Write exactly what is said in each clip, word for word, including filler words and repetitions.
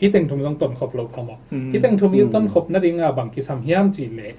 Hih teng thum zong tonkhop lo phamawh. Hih teng thum i tonkhop nadinga bang kisam hiam cih leh,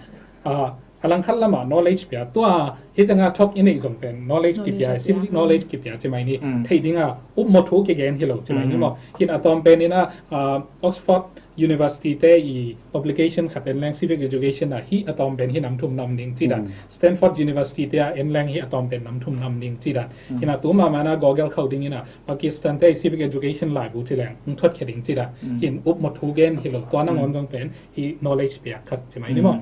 a langkhat lamah knowledge pia, tua hih tenga thok i neih zong pen knowledge kipia, civic knowledge kipia ci mai ni. Theih dinga upmawh thu kigen hi lo ci mai ni maw. Hin a tawm pen ina, a, Oxford University te i publication khat en leng, civic education a, hih a tawm pen hih nam thum nam ding ci dan. Stanford University te a en leng hih a tawm pen nam thum nam ding ci dan. Hina tu mahmah na Google khauh ding ina Pakistan te i civic education laibu ci leng hong thuat khia ding ci dan. Hin upmawh thu gen hi lo, tua nangawn zong pen hih knowledge piak khat ci mai ni maw.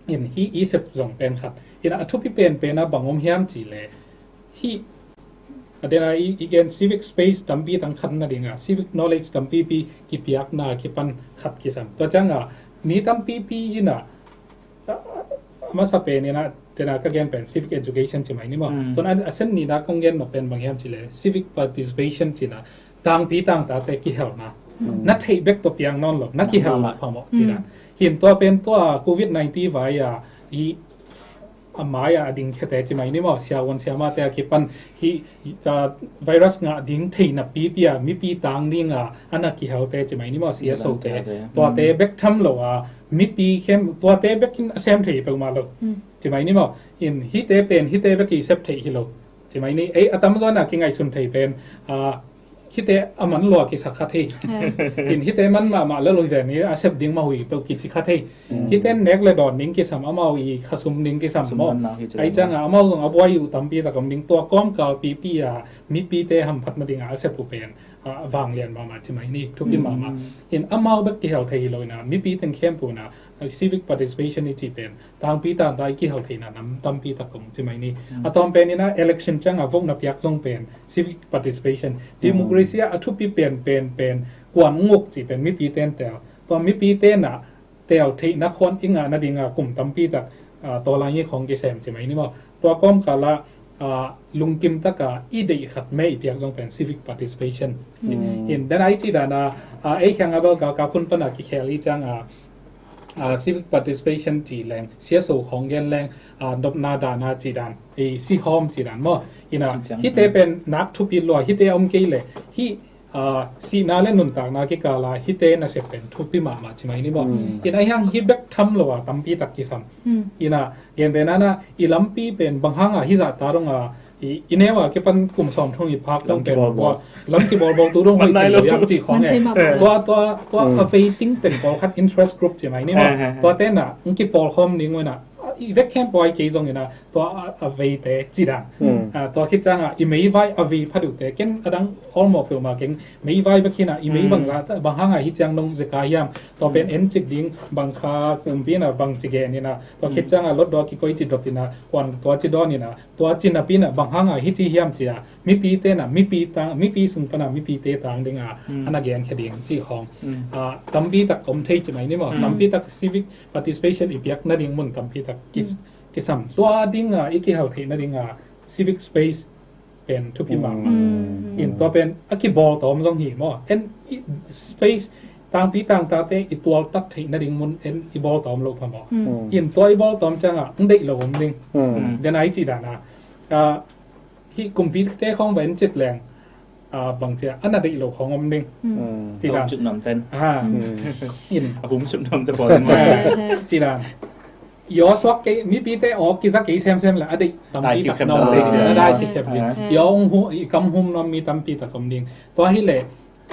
In hih i sep zong pen khat. Hina a thupi penpen a bang om hiam cih leh hih a dena i, i gen civic space tampi tang khat nadinga civic knowledge tampipi kipiakna kipan khat kisam. Tua cianga mi tampipi ina, a, a masa pen ina, tena ka gen pen civic education ci mai ni maw. Tuan a, a sen nina kong gen nop pen bang hiam cih leh civic participation cina tangpi tangtate kihelna. Na theih bek tawh piang nawn lo, na kihel lo phamawh cina. Hin tua pen tua covid nineteen vai a i a mai-ah a dingkhiate ci mai ni maw, siavuan siamahte a kipan hih, a, virus ngah ding theihna pipi a mipi tang dinga a na kihelte ci mai ni maw, C S O te. Tuate bek tham lo a mipi khem, tuate bekin a sem thei peuhmah lo ci mai ni maw. In hihte pen hihte bek i sep theih hi lo ci mai ni. Ei a tamzaw ina kingaihsun thei pen, a, hihte a man lua kisa kha thei. In hihte man mahmah le lo hi ve ni, a sep ding mah hui peuh kici kha thei. Hihte nek le dawn ding kisam, amau i khasum ding kisam maw. Ai cianga amau zong a buai uh tampi tak om ding, tua kawmkal pipi a mipite hamphat nadinga a sep uh pen, a, vanglian mahmah ci mai ni, thupi mahmah. In amau bek kihel thei hi lo ina mipi teng khempeuh ina, a, civic participation i cih pen tangpi tangta i kihel theihna nam tampi tak om ci mai ni. A tawm pen ina election cianga vote na piak zong pen civic participation, democracy a a thupi pen pen pen kuan nguk cih pen mipi ten tel. Tua mipi tena tel theihna khuan i ngah nadinga kum tampi tak, a, tawlai ngi khong kisem ci mai ni maw. Tua kawmkala, a, lungkim taka i deih khat me i piak zong pen civic participation. In dena i cih dana, a, ei khianga bel galkap hun pana kikhel i cianga, a, civic participation cih leng, C S O khong gen leng, a, nopna dana cih dan, i sihawm cih dan maw. Ina hihte pen nak thupi lua, hihte om kei le hih, a, sihna le nuntakna kikala hihte nasep pen thupi mahmah ci mai ni maw. Ina hiang hih bek tham lo a tampi tak kisam. Ina gente nana i lampi pen bang hanga hih zahta donga i, i neu a kipan kum sawm thong i phak dong pen lam kibawlbawl tu dong hoih thei lo hiam cih khong e. Tua, tua, tua a vei ting teng pawlkhat interest group ci mai ni maw. Tua tena ng kipawlkhawm ding uh ina, a, i vek khempeuh ai kei zong ina tua a, a veite ci dan. A, tua khit cianga i meivai a vei phat uhte, ken a dang awlmawh peuhmah keng, meivai bek hina i mei bang zah, bang hanga hih ciang nong zeka hiam, tua pen en cik ding, bang kha kumpi ina bang ci gen ina, tua khit cianga lotdua kikoi ci dot ina, kuan tua ci dawn ina, tua ci napi ina bang hanga hih ci hiam cia, mipi tena mipi tang, mipi sung pana mipite tang dinga a na genkhia ding cih khong, a, tampi tak om thei ci mai ni maw. Tampi tak civic participation i piak nading mun tampi tak ki, kisam. Tua dinga i kihel theih nadinga civic space pen thupi mahmah. In tua pen a kibawl tawm zong hi maw. En i space tangpi tangtate i tualtat theih nading mun en i bawl tawm lo phamawh. In tua i bawl tawm cianga ng deih lo om ding. Dena i cih dana, a, hih kumpite khawng va en cik leng, a, bang cia a na deih lo khawng om ding. Ci dan. A hum cuk nuam ten. Ha. In. A hum cuk nuam te pawl. Ci dan. I aw suak kei, mipite aw kiza kei semsem le a deih tampi tak nuam ding. A dai khikhem ding. I aw hum, i kam hum nuam mi tampi tak om ding. Tua hi le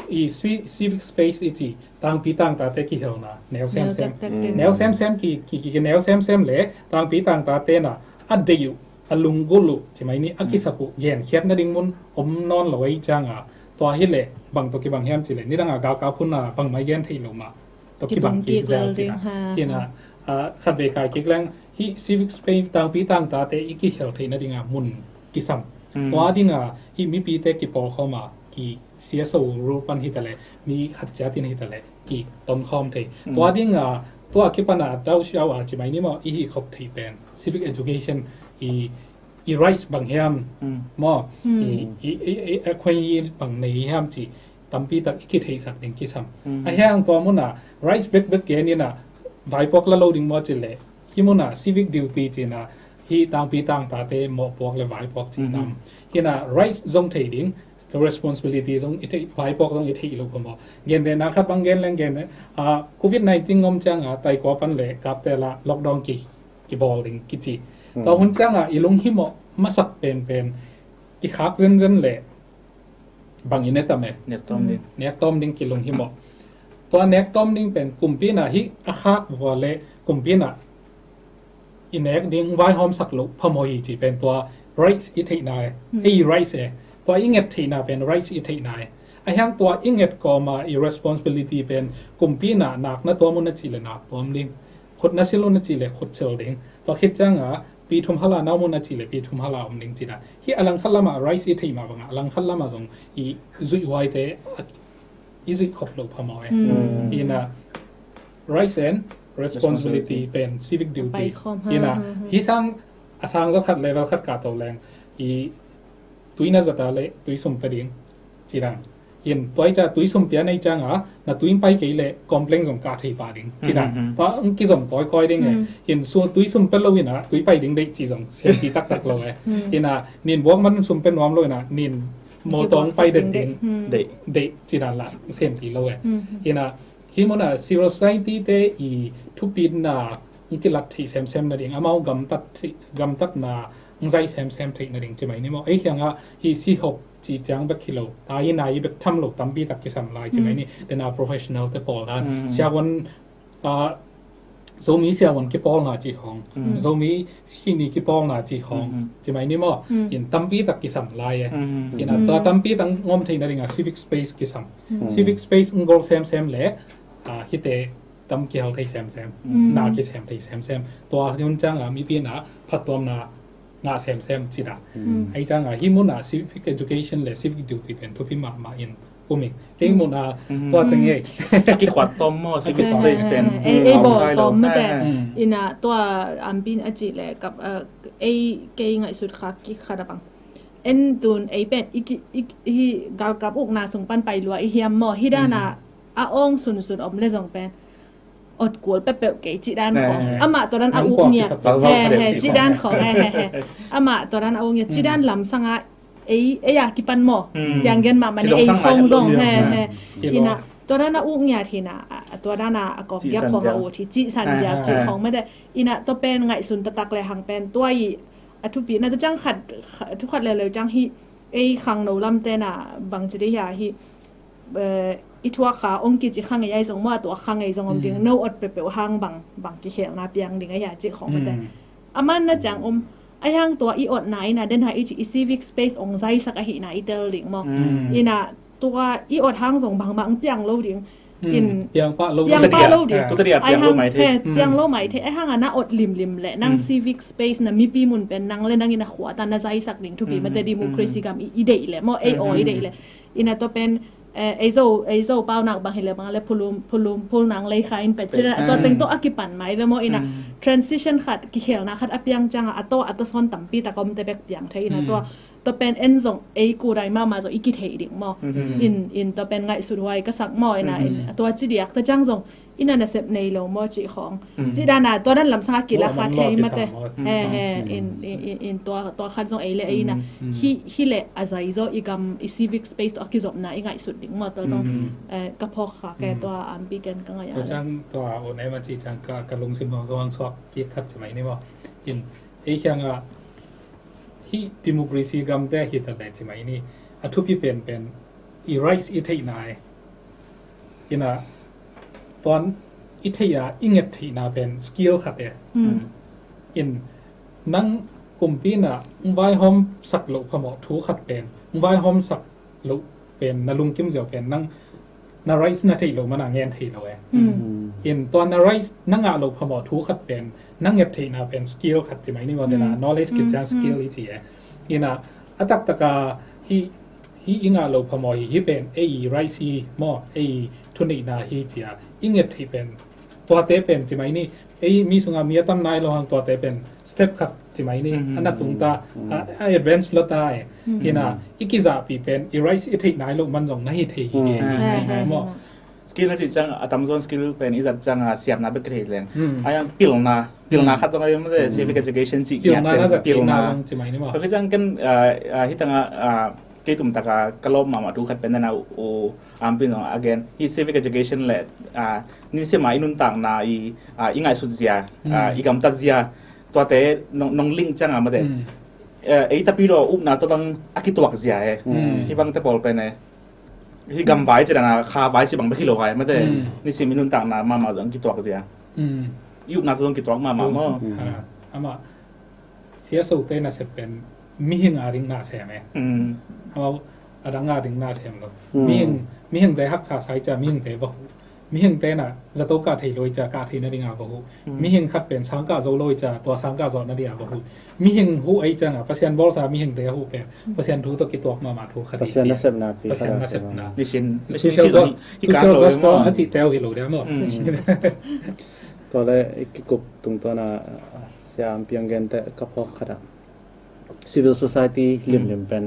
i civic space i ci tangpi tangtate kihelna neu semsem. Neu semsem ki, ki, ki neu semsem le tangpi tangtate na a deih uh, a lunggulh uh ci mai ni, a kisak uh genkhiat nading mun om nawn lo ei cianga, tua hi le bang tawh kibang hiam ci le nidanga galkap huna bang mai gen theih lo mah tawh kibang kik zel cina. Hina, a, khat vei kai kik leng hih civic space tangpi tangtate i kihel theih nadinga mun kisam. Tua dinga hih mipite kipawlkhawma ki C S O rule pan hitale, mi khat ciatin hitale ki tonkhawm thei. Tua dinga, tua kipana dausiau a ci mai ni maw, i hih khop thei pen civic education i, i rights bang hiam maw, i, i, i, i, a khuai i bang nei hiam ci tampi tak i kitheihsak ding kisam. A hiang tua muna rights bekbek gen ina vaipuak la lo ding maw ci le, hih muna civic duty cina, hih tangpi tangtate mawhpuak le vaipuak ci tam. Hina rights zong thei ding, responsibility zong i theih, vaipuak zong i theih lo phamawh. Gentehna khat bang gen leng, gentehna, ah, covid nineteen ngom cianga taikua pan le kapte la lockdown ki, kibawl ding kici. Tua hun cianga i lunghimawh masak penpen kikhak zenzen le bang i ne tam e. Nek tawm ding. Nek tawm ding kilunghimawh. Tua nek tawm ding pen kumpi in ah hih a khak vua le kumpi in ah i nek ding vaihawmsak loh phamawh hi ci pen tua rights i theihna e. Ei rights e. Tua i nget theihna pen rights i theihna e. Ahiang tua i nget kawma i responsibility pen kumpi in ah nak na tuam un a ci le nak tuam ding. Khut na sil un a ci le khut sil ding. Tua khit cianga pi thum hala na om un a ci le pi thum hala om ding ci dan. Hih a langkhat lama rights i theih mah banga a langkhat lama zong i zuih huaite i zuih khop loh phamawh e. Hi in ah rights and responsibility pen civic duty. Hi in ah hih sang a sang za khat level khat ka to leng i tui na zata le tui sum pe ding ci dan. Hi in tua i ca tui sum pia nei cianga na tui pai kei le complain zong ka thei pa ding ci dan. Tua ang kizom kawikawi ding e. Hi in su tui sum pe lo in ah tui pai ding deih ci zong safety taktak lo e. Hi in ah nin buak man sum pe nuam lo in ah nin mawtaw pai det ding deih ci dan la safety lo e. Hi in ah hih munah civil society te i thupitna ang kilat theih semsem nading amau gamtat theih, gamtatna ang zai semsem theih nading ci mai ni maw. Ei khiangah hih sihop ci ciang bek hi lo, tai nai bek tham lo tampi tak kisam lai ci mai ni. Dena professional te pawl dan siavuan, ah, Zomi siavuan kipawlna ci khawng, Zomi sini kipawlna ci khawng ci mai ni maw. In tampi tak kisam lai e. In a tua tampi tak ngom theih nading a civic space kisam. Civic space ng gol semsem le, ah, hite tam kihal thei semsem, na kisem thei semsem. Tua hun cianga mipi in a phattuamna ngah semsem ci dan. Ei cianga hih munah civic education le civic duty pen thupi mahmah in um in. Kei munah tua teng ei. Kikhuat tawm maw, civic space pen. Ei, ei bawl tawm mate. In a tua ampin a cih le kap, ei kei ngaihsut kha kikhat a bang. En tun ei pen i ki, i, i galkap ukna sung pan pai lua i hiam maw. Hi dana a awng sunsun om le zong pen ot kul peuhpeuh kei cih dan khawng. Amah tua dan a uk ngiat. He, he, cih dan khawng. He, he, he. Amah tua dan a uk ngiat. Cih dan lamsanga ei, ei a kipan maw. Siang gen mahmah ni ei khawng zong. He, he. Ina tua dan a uk ngiat hina. Tua dan a kawk giap khawng a ut hi. Cih san ziau cih khawng mate. Ina tua pen ngaihsun taktak le hang pen tua i a thupina tua ciang khat, thu khat leuleu ciang hi. Ei khangno lamte na bangci dei hia hi. I thuak kha ong kici kha ngei ai zong maw, a tuak kha ngei zong om ding. No ot peuhpeuh hang bang, bang kikhelna piang ding a hia cih khawng mate. A man na ciang om a hiang tua i otna ina den ha i ci i civic space ong zaisak ahihna i tel ding maw. Ina tua i ot hang zong bangmah ong piang lo ding. In piang pah lo ding. Piang lo mai thei. Piang lo mai thei. A hang a na ot limlim le nang civic space na mipi mun pen nang le nang ina khua ta na zaisak ding thupi mate democracy gam i, i deih le maw, ei aw i deih le. Ina tua pen, eh, ei zo, ei zo pau nak bang hi le bang le phulum, phulum, phul nang lei kha in pet. Cina, tua teng tawh a kipan mai ve maw ina transition khat, kikhelna khat a piang cianga, a tawh, a tawh sawn tampi tak om te bek piang thei ina tua, tua pen en zong ei kudai mahmah zong i kithei ding maw. In, in tua pen ngaihsut huai ka sak maw ina, in, tua ci diak ta ciang zong, ina nasep nei lo maw cih khawng. Cih dana tua dan lamsanga kila kha thei mate. He, he, in, in, in, in tua, tua khat zong ei le ei ina. Hi, hi le a zai zaw i gam, i civic space tua a kizopna i ngaihsut ding maw tua zong. Eh, ka phawk kha ke tua ampi ken ka ngai a. Tua ciang tua o nei ma cih ciang ka, ka lungsim zong zong suak kik khat ci mai ni maw. In, ei khianga hi democracy gamte hi ta le ci mai ni. A thupi penpen i rights i theihna e. Ina tuan i theih a i nget theihna pen skill khat e. In nang kumpi na ng vaihawm sak loh phamawh thu khat pen, ng vaihawm sak loh pen na lungkim ziau pen nang na rights na theih loh mana ngen thei lo e. In tua na rights na ngah loh phamawh thu khat pen na nget theihna pen skill khat ci mai ni maw dena knowledge kiciang skill i ci e. Ina a taktaka hi, hi i ngah loh phamawh hi, hi pen ei rights hi maw, ei thuneihna hi cia i nget theih pen tuate pen ci mai ni. Ei mi sunga mi a tam nai lo hang tuate pen step khat ci mai ni. A na tungta a, a advance lo ta e. Ina i kizahpih pen i rights i theih nai loh man zong na hi thei hi e. Ci mai maw. Skill na cih ciang a tamzawn skill pen i zat cianga siamna bek ka thei leng. A yang pilna, pilna khat zong a civic education cih pilna na zat pilna zong ci mai ni maw. Ka ciang ken, ah, ah, hitanga, ah, Kei tumtaka ka lawm mahmah thu khat pen na u, u ampin zong a gen hi civic education le, ah, nisim a i nuntakna i, ah, i ngaihsut zia, ah, i gamtat zia, tuate nong, nong link cianga mate. Eh, ei tapi lo upna tawh bang a kituak zia e. Hi bangte pawl pen e. Hi gamvai ci dana khavai ci bang bek hi lo hai mate. Nisim i nuntakna mahmah zong kituak zia. I upna tawh zong kituak mahmah maw. Amah C S O te nasep pen mihing a ding na sem e. Amau a dang a ding na sem lo. Mihing, mihingte haksa sai ca mihingte va huh. Mihingte na zato kah thei lo i ca kah thei nading a va huh. Mihing khat pen sang kah zo lo i ca tua sang kah zawh nading a va huh. Mihing huh ei cianga Pasian bawlsa mihingte a huh pen Pasian thu tawh kituak mahmah thu khat hi Pasian ci. Nasepna pi Pasian khat a nasepna. Nisin, nisin social cih go-, zong hi, hi social kang lo gospel maw. A cih teu hi lo dia maw. Tua le i kikup tungtawna siam piang gente ka phawk khat a civil society limlim pen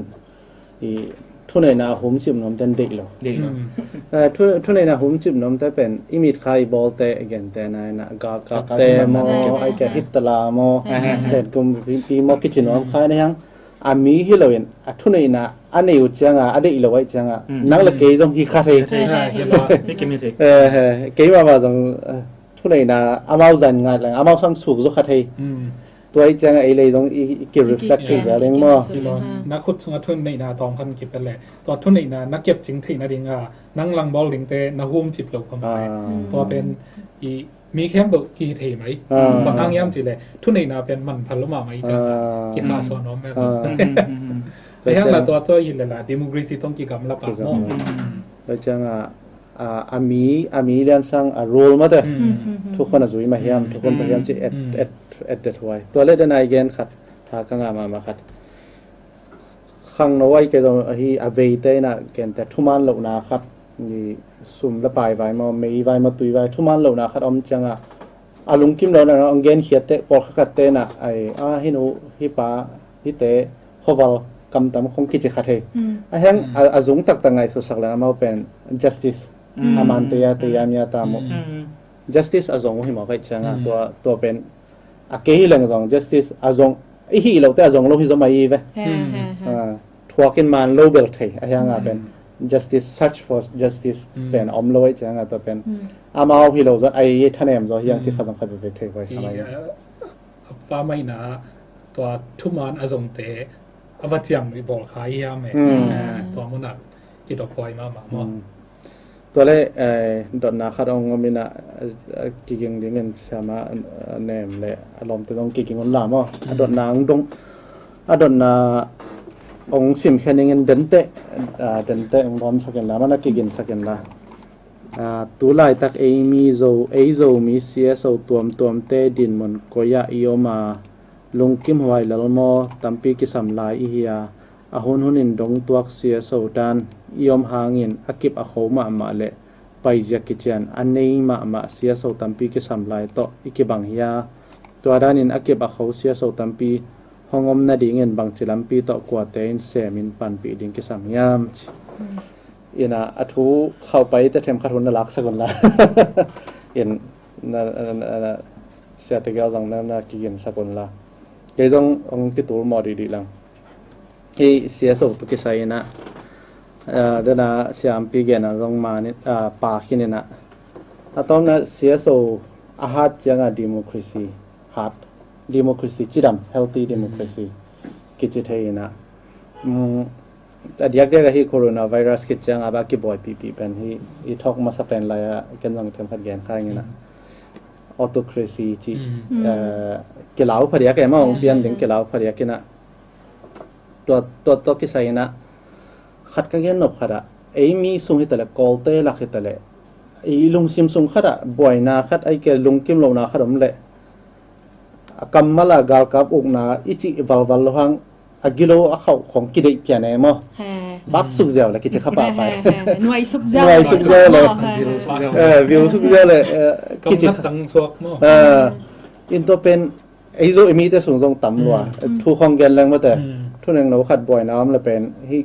i thuneihna humcip nuamte an deih lo. Deih lo. Eh, thu, thuneihna humcip nuamte pen i mitkha i bawlte i gente na ina galkapte maw, ai kia Hitler maw, Vietnam pi maw kici nuam kha na hiang. A mi hi loin a thuneihna a nei uh cianga a deih lo aih cianga nang le kei zong hi kha thei. Hi kha, hi lo. Hi kim hi thei. Eh, eh, kei mah mah zong, eh, thuneihna amau zan ngat leng amau sang suk zo kha thei. Tua i cianga ei lei zong i, i ki reflect thei zel ding maw. Hi lo. Na khut sunga thuneihna tawm khan kipel le tua thuneihna na kepcing theih nadinga nang langbawl dingte na humcip lo phamai. Tua pen i mi khempeuh kihi thei mai. Bang hang hiam cih le thuneihna pen manpha lo mahmah i cianga kikhahsuah nuam mel. A hiang la tua tua hi le la democracy tawh kigamla pah maw. Lai cianga a, a mi, a mi lian sang a role mate. Thukhun a zui mah hiam, thukhun tawh hiam ci et, et, et det huai. Tua le den ai gen khat, tha ka ngah mahmah khat. Khangno ai ke zong ahi a veite ina kente thuman lohna khat, ni sum le pai vai maw, mei vai maw, tui vai, thuman lohna khat om cianga a lungkim lo na ong gen khiatte, pawl khat khatte na ai, a hinu, hi pa, hite, khoval kamtam khong kici kha thei. A hiang a, a zung taktak ngaihsutsak le amau pen justice. A man teia teia mia ta mu. Justice a zong uh hi mawk aih cianga tua, tua pen a kei hi leng zong justice a zong i hi lote a zong lo hi zom ahi ve. Thuakin man lo bel thei a hianga pen justice, search for justice pen om lo aih cianga tua pen amau hi lo zong ai thanem zaw hiang ci kha zong kha veve thei huai sa mai. A pamaina tua thuman a zongte a va ciam i bawl kha i hiam e. Tua munah kidop huai mahmah maw. Tua le, eh, dotna khat ong om ina, eh, kiging dingin siama, eh, nem le a lawmte dong kiging un la maw. A dotna ang dong, a dotna ong simkhia dingin dente, ah, dente ong lawmsakin la mana kiginsakin la. Ah, tu laitak ei mi Zo, ei Zomi C S O tuamtuamte dinmun koi-ah i om a, lungkim huai lel maw, tampi kisam lai i hi a, a hunhunin dongtuak C S O dan i om hangin a kip a kho mahmah le paizia kician a nei mahmah C S O tampi kisam lai tawh i kibang hi a, tua danin a kip a kho C S O tampi hong om nadingin bangci lampi tawh kuate in semin panpih ding kisam hiam ci. Ina a thu khauh pai te themkhat hun na laksak un la. In na, na, na, na, siate gel zong na, na kiginsak un la. Kei zong ong kitul mawh dihdih lang. Hei C S O tu kisai ina, ah, dena siampi gena zong mani, ah, pa khin ina. A tawmna C S O a hat cianga democracy hat. Democracy cidam, healthy democracy kici thei ina. Mm, a diakdiak ahi coronavirus khit cianga ba kibuaipihpih pen hi, i thawk masa pen lai-a ken zong themkhat gen kha ing ina. Autocracy ci, eh, kilau phadiak e maw, hong pian ding kilau phadiak ina. Tua, tua, tua kisai ina khat ka gen nop khat ah, ei mi sung hitaleh, Kawlte lak hitaleh, i lungsim sung khat ah buaina khat, ai ke lungkim lohna khat om leh a kammal a galkap ukna i cih valval lo hang a gilo a khauh khong kideih pian e maw? Vak suk ziau le kici kha pahpai. Nuai suk ziau le, eh, vil suk ziau le, eh, kici kha. In tua pen ei Zo i mite sung zong tam lua. Thu khong gen leng mate. Thunengno khat buaina om le pen hi,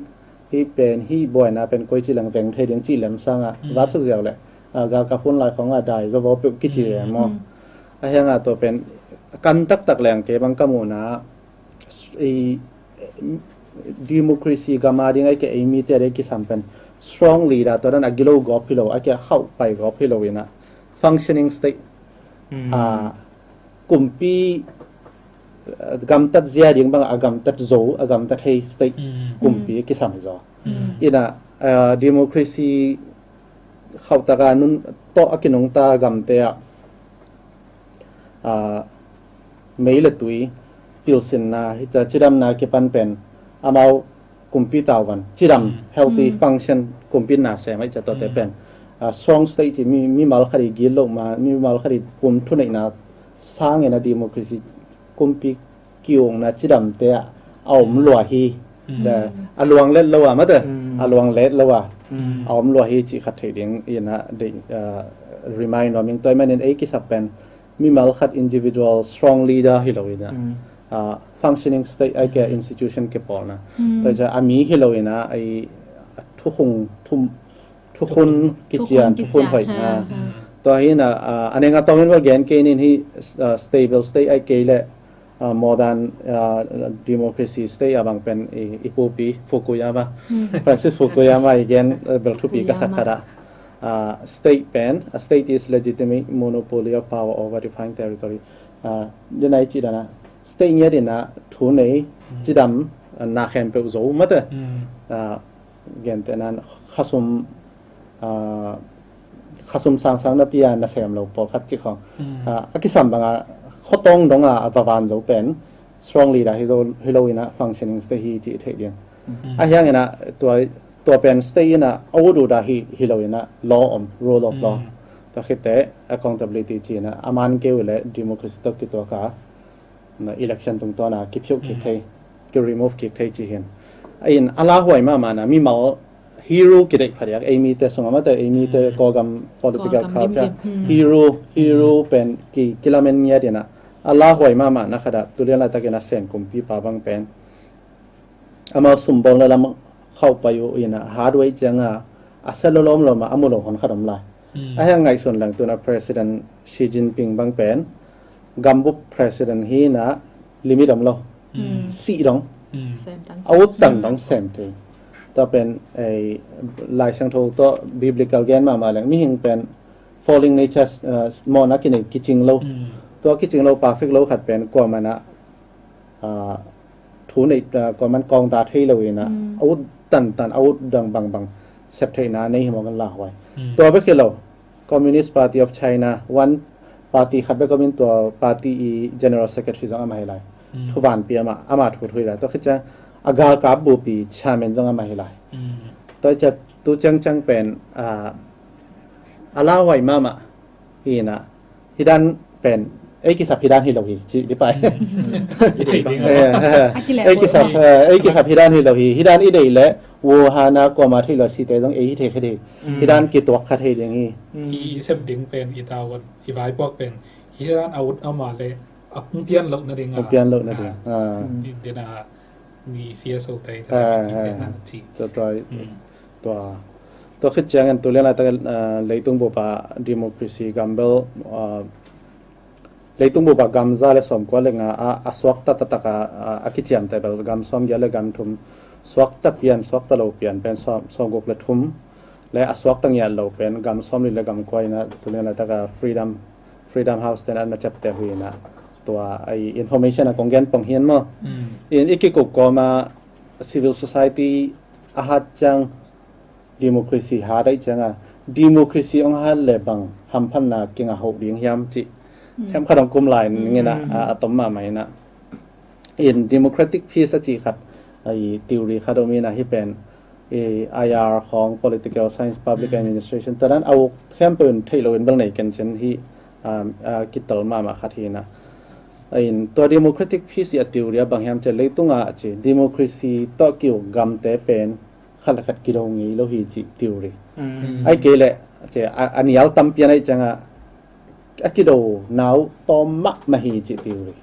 hi pen hi buaina pen koi ci leng veng thei ding cih lem sanga vak suk ziau le, ah, galkap hun lai khong a dai zo vo peuh kici e maw? A hianga tua pen kan taktak leng kei bang ka muhna i, democracy gam a ding a kei, ei mite a ding kisam pen strong leader, tua dan a gilo gawp hi lo, a kei a khauh pai gawp hi lo in a, functioning state, a, kumpi, a, gamtat zia ding bang a gamtat zo, a gamtat hei state kumpi kisam hi zaw. In a, a, democracy khauh tak a nun tawh a kinungta gamte ah, a, mei le tui, pilsinna, hita cidamna kipan pen, amau kumpi tauvan, cidam, healthy function, kumpi na sem ai ca tawte pen, a, strong state ci mi, mimal khat i gil lo ma, mimal khat i pum thuneihna sangin a democracy kumpi kiungna cidamte ah a om lua hi. A luang let lo a mate, a luang let lo a, a om lua hi cih khat thei ding in a deih, a, remind nuam ing. Tua ahih manin ei kisap pen mimal khat individual strong leader hi lo in a, a, functioning state ai kei a institution kipawlna. Tua ciang a mi hi lo in a, ei, a thukhun, thum, thukhun kician, thukhun hoih. Tua hi in a, a, a neng a tawmin va gen kei nin hi, a, stable state ai kei le, a, modern, a, democracy state a bang pen i, i pupi Fukuyama, Francis Fukuyama i gen, a, bel thupi ka sak khat ah, a, state pen, a state is legitimate monopoly of power over defined territory. A, den ai ci dan a, state ngiat in a thu nei, cidam, a, na khempeuh zo mate. A, gentehna in khasum, a, khasum sangsang na pia na sem lo pawlkhat cih khawng. A, a kisam bang a khotong dong a, a vavan zo pen strong leader hi zo, hi lo in a functioning state hi cih theih ding. A hiang in a tua, tua pen state in a a ut ut a hi, hi lo in a law om, rule of law. Tua khit teh accountability ci in a, a man keu le democracy tawh kituak a na election tungtawn a kiphiuh kik thei, ki remove kik thei ci hi in. A in a lauhuai mahmah na mimal hero kideih phadiak, ei mite sung a mate, ei mite Kawlgam political culture, hero, hero pen ki, kilamen ngiat in a, a lauhuai mahmah na khat ah tu lian laitak in a Sen kumpipa bang pen amau sumbawlna lam khauh pai uh in a, hardware ciang a, a sia lo lawmlawm a, a mu lo hon khat om lai. A hiang ngaihsun leng tun a President Xi Jinping bang pen gambup president hi in a, limit om lo. Sih dong, a ut tan dong sem thei. Tua pen, ei, Lai Siangtho tawh biblical gen mahmah leng mihing pen falling nature, a, mawhna kinei kicing lo. Tua kicing lo, perfect lo khat pen kuaman a, a, thu nei, a, kuaman kawngta thei lo in a, a ut tantan, a ut dang bangbang sep theihna nei hi mawk in lauhuai. Tua bek hi lo, Communist Party of China, one party khat bek om in tua party i General Secretary zong amah hi lai. Thuvanpi amah, amah thu thu hi lai. Tua khit ciang a galkap bupi chairman zong amah hi lai. Tua hi ciang tu ciangciang pen, a, a lauhuai mahmah hi in a, hi dan pen, ei kisap hi dan hi lo hi, ci di pai. Ei kisap, ei kisap hi dan hi lo hi, hi dan i deih leh, Wuhan a kuama theih lo site zong ei hi thei kha thei. Hi dan kituak kha thei ding hi. I, i sep ding pen, i tavuan, i vaipuak pen, hi dan a ut a ma le, a hong pian loh nading a. Hong pian loh nading. A, a. Dena, mi C S O te, a, a, tua, tua, tua khit ciangin tu lian laitak, a, leitung bup a democracy gam bel, a, leitung bup a gam za le sawmkua le nga a, a suakta taktak a, a, a kiciamteh bel gam sawmgiat le gam thum, suakta pian, suakta lo pian pen sawm, sawmguk le thum, le a suakta ngiat lo pen gam sawmli le gam kua in a, tu lian laitak a Freedom, Freedom House ten an na ciapteh uh in a, tua a i information a kong gen pong hi in maw. In i kikup kawm a civil society a hat ciang democracy hat ahih ciang a, democracy hong hat le bang hamphatna kingah hoh ding hiam cih. Hem khat hong kum lai ning in a, a, a tom mahmah in a. In democratic peace a cih khat, a i theory khat om in a hi pen, i I R khawng, political science, public administration, tua dan a uk khempeuh in theih lo in bel nei ken cin hi, a, a, kitel mahmah khat hi in a. A in tua democratic peace i a theory a bang hiam cih leitung a ci, democracy tawh kiuk gamte pen khat le khat kido ngei lo hi cih theory. Ai kei leh, ci, a, a nial tampian ahih ciang a, a kido nau tawm mahmah hi cih theory.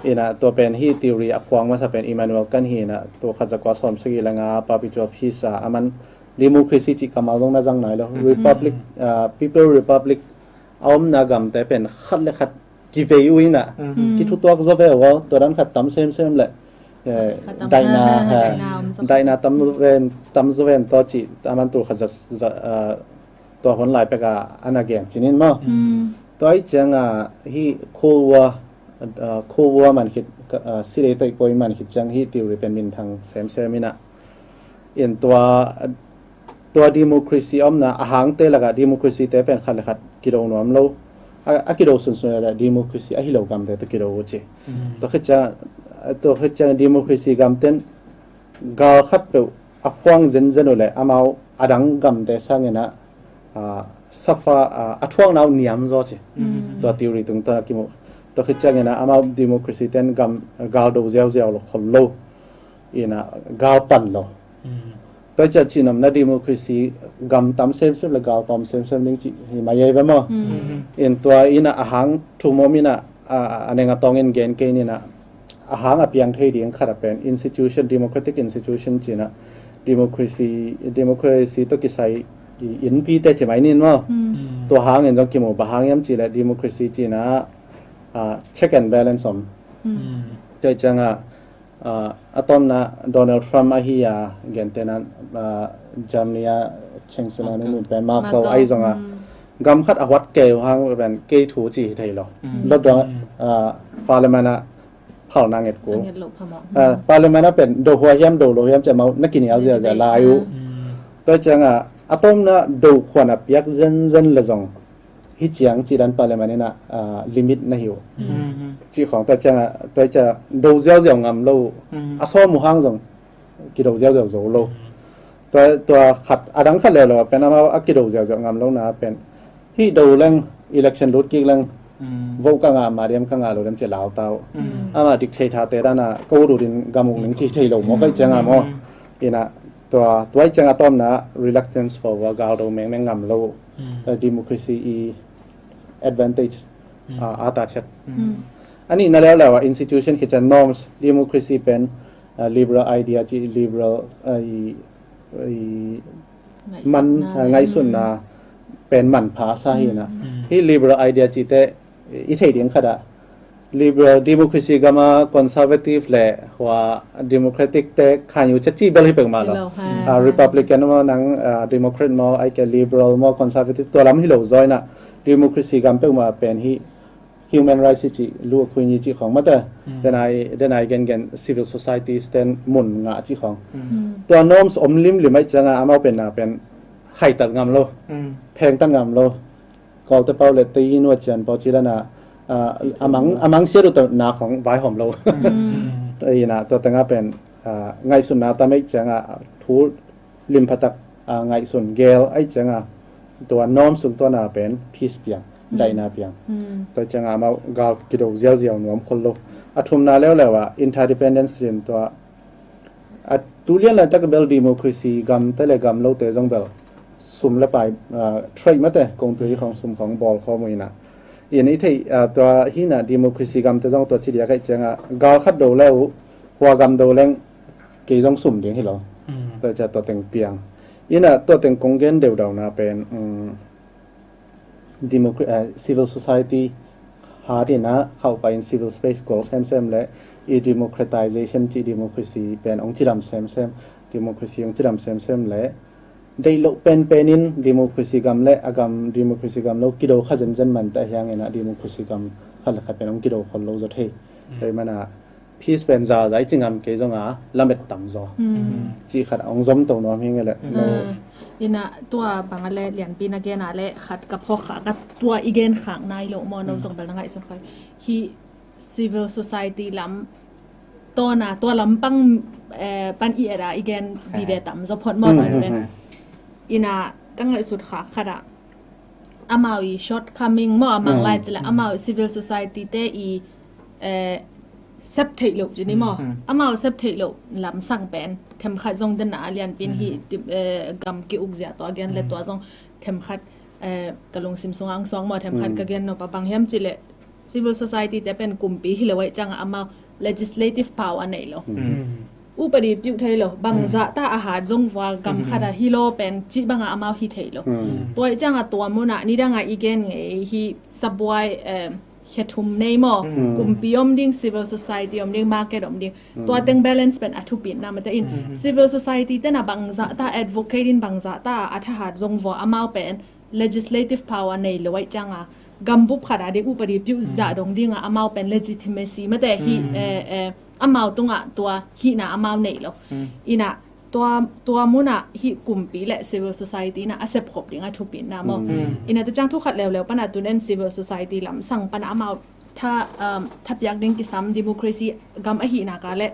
In a tua pen hi theory a kuang masa pen Immanuel Kant hi in a, tua khat za kua sawm sagih le nga Perpetual Peace a, a man democracy cih kammal zong na zang nai lo. Republic, a, People Republic a omna gamte pen khat le khat kivei uh in a, kithutuak zaw ve uh a, tua dan khat tam semsem le, eh, daihna, eh, daihna om zaw. Daihna tam ven, tam zaw ven tawh cih a man tul khat za, za, ah, tua hun lai pek a ana gen cinin maw. Tua ih ciang a hih Cold War, ah, Cold War man khit, ah, Sirei Toih Poi man khit ciang hih theory pen minthang semsem ina. In tua, tua democracy omna a hangte lakah democracy te pen khat le khat kido nuam lo. A, a kido sunsun le democracy a hi lo gamte tawh kido uh ci. Tua khit ciang, tua khit ciang democracy gamten gal khat peuh a phuang zenzen uh le amau a dang gamte sangin ah, ah, suffer, ah, a thuakna uh niam zaw ci. Tua theory tungtawn a kimu. Tua khit ciangin ah amau democracy ten gam, gal do ziauziau lo khol lo. Ina gal pan lo. Tua ciah cihnopna democracy gam tam semsem le gal tawm semsem ding cih hi mai ei ve maw. In tua ina a hang thum om ina, a, a neng a tawngin gen kei nina a hang a piang thei ding khat a pen institution, democratic institution cina democracy, democracy tawh kisai i innpite ci mai nin maw. Tua hangin zong kimu bang hang hiam cih le democracy cina, ah, check and balance om. Tua ciangah, ah, a tawmna Donald Trump ahi a gentehna, ah, Germany a Chancellor nu pen Merkel ahi zonga gam khat a huat kei uh hang pen kei thu ci hi thei lo. Lotdong, ah, Parliament a phalna nget kul. Ah, Parliament a pen do hua hiam do lo hiam ci amau na kinial ziazia lai uh. Tua ciangah a tawmna do khuan a piak zenzen le zong hi ciang cih dan Parliament ina, ah, limit na hi uh. Cih khawng tua ciangah tua ciah do ziauziau ngam lo uh. A sawm uh hang zong kido ziauziau zo lo. Tua, tua khat a dang khat leuleu a pen amau a kido ziauziau ngam lo na pen hih do leng election lut kik leng vote ka ngah mah diam ka ngah lo diam ci lau ta uh. Ama dictator te dana ka ut ut in gam uk ning ci thei lo maw kai cianga maw. Ina tua, tua i cianga tawmna reluctance for war gal do mengmeng ngam lo uh. Eh, democracy i advantage, ah, a ta chet. A nihna leuleu ah institution khit ciang norms, democracy pen, ah, liberal idea ci liberal, ah, i, i man, ah, ngaihsutna pen manpha a sa hi na. Hi liberal idea cite i thei ding khat ah liberal democracy gama conservative le hua democratic te khanyu chet ci bel hi pek mah lo. Ah, republican maw nang, ah, democrat maw ai ke liberal maw conservative tua lam hi lo zaw ina democracy gam pek mah pen hi human rights hi ci lu a khui ni ci khawng mate. Denai, denai gen gen civil societies ten mun ngah ci khawng. Tua norms om limlim ai cianga amau pen na pen haitat ngam lo, phengtat ngam lo. Kawlte pau le tei nuat cian pau ci lana, ah, amang, amang siat uh tawh na khawng vaihawm lo. Ina tua tenga pen, ah, ngaihsutna ta meih cianga thu limphatak, ah, ngaihsun gel ai cianga tua norm sung tua na pen peace piang, daihna piang. Tua cianga amau gal kido ziauziau nuam khol lo. A thumna leuleu ah interdependence in tua a tulian laitak bel democracy gamte le gam lote zong bel sum le pai, ah, trade mate kongtui khawng sum khawng bawl khawm uh ina. In i theih, ah, tua hina democracy gamte zong tua ci dia kaih cianga gal khat do le uh hua gam do leng kei zong sum ding hi lo. Tua cia tua teng piang ina tua teng kong gen deudauna pen, um, democra-, eh, civil society hat ina khauh pai in civil space goal semsem le i democratization ci democracy pen ong cidam semsem, democracy ong cidam semsem le deih loh penpen in democracy gam le a gam democracy gam lo kido kha zenzen man ta hiang ina democracy gam khat le khat pen ong kido khol lo zaw thei. Hei mana peace pen zazai ci ngam kei zonga lamet tam zaw. Ci khat a ong zom to nuam hi nge le. Ina tua banga le lianpi na gena le khat ka phawk kha ka tua i gen khak nai lo maw no zong bel na ngaihsun khoi. Hi civil society lam tawna tua lampang, eh, pan i eda i gen vive tam zaw phot maw tun pen. Ina ka ngaihsut khak khat a amau i shortcoming maw amang lai cila amau i civil society te i, eh, sep theih loh ci ni maw. Amau sep theih loh lamsang pen themkhat zong den a lianpin hi, eh, gam ki uk zia tua gen le tua zong themkhat, eh, ka lungsim sunga ang suang maw themkhat ka gen nopa bang hiam ci le civil society te pen kumpi hi lo ai canga amau legislative power a nei lo. Upadi piuh thei lo bangzah ta a hat zong vua gam khat a hi lo pen cih banga amau hi thei lo. Tua i canga tua muna nidanga i gen ngei hi sabuai, eh, khia thum nei maw. Kumpi om ding, civil society om ding, market om ding. Tua teng balance pen a thupitna mate in. Civil society tena bangzah ta advocate in bangzah ta a thahat zong vua amau pen legislative power nei lo ai cianga gambup khata ding upadi piu zah dong dinga amau pen legitimacy mate hi, eh, eh, amau tunga tua hihna amau nei lo. Ina tua, tua muna hi kumpi le civil society na a sepkhop dinga thupitna maw. Ina ta ciang thu khat leuleu pana tunen civil society lamsang pana amau tha, um, thapiak ding kisam democracy gam ahihna ka le,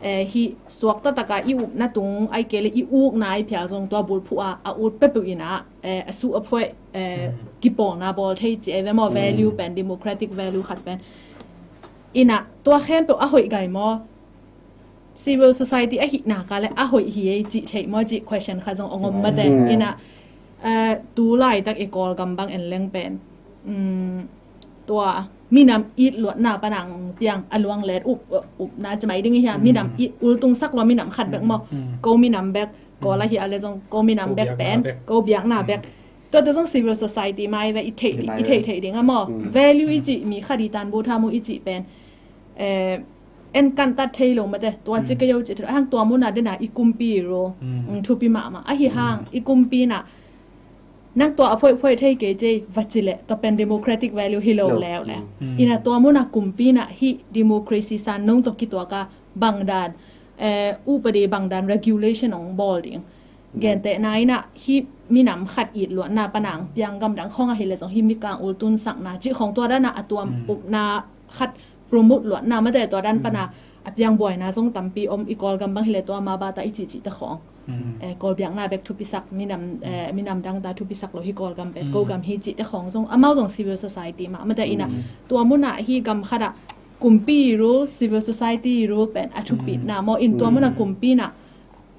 eh, hi suak tataka i upna tung ai ke le i ukna ai phial zong tua bulphuh a a ut pepeuh ina, eh, a su a phoih, eh, kipawlna bawl thei ci ai ve maw. Value pen, democratic value khat pen. Ina tua khempeuh a hoih gai maw? Civil society ahihna ka le a hoih hi ei cih theih maw cih question khat zong ong om mate. Ina, eh, tu laitak i Kawlgam bang en leng pen, um, tua minam it luatna panang piang a luang let up, upna cemai ding hi a, minam it ultung sak lua minam khat bek maw. Ko minam bek, ko la hi a le zong ko minam bek pen, ko biakna bek. Tua te zong civil society mai ve i theih, i theih theih ding a maw. Value i cih mi khat i tan bu thamu i cih pen, eh, en kan tat thei lo mate, tua ci ka yo ci thei hang tua muna dena i kumpi ro, thupi mahmah. Ahi hang i kumpi na nang tua a phoih phoih thei kei cei va ci le tua pen democratic value hi lo leu le. Ina tua muna kumpi na hi democracy san nong to kituaka bangdan, eh, upadi bangdan regulation ong bawl ding. Gentehna ina hi minam khat it luatna panang piang gamdang khong ahi le zong hi mikang ultun sakna cih khong tua dana a tuam upna khat promote luatna mate tua dan pana a piang buaina zong tampi om i Kawlgam bang hi le tua ma bata i cih cih ta khong. Eh, Kawl biakna bek thupisak minam, eh, minam dang ta thupisak lo hi Kawlgam bek ko gam hi cih ta khong zong amau zong civil society mah mate ina tua muna hi gam khata kumpi rule, civil society rule pen a thupitna maw in tua muna kumpi na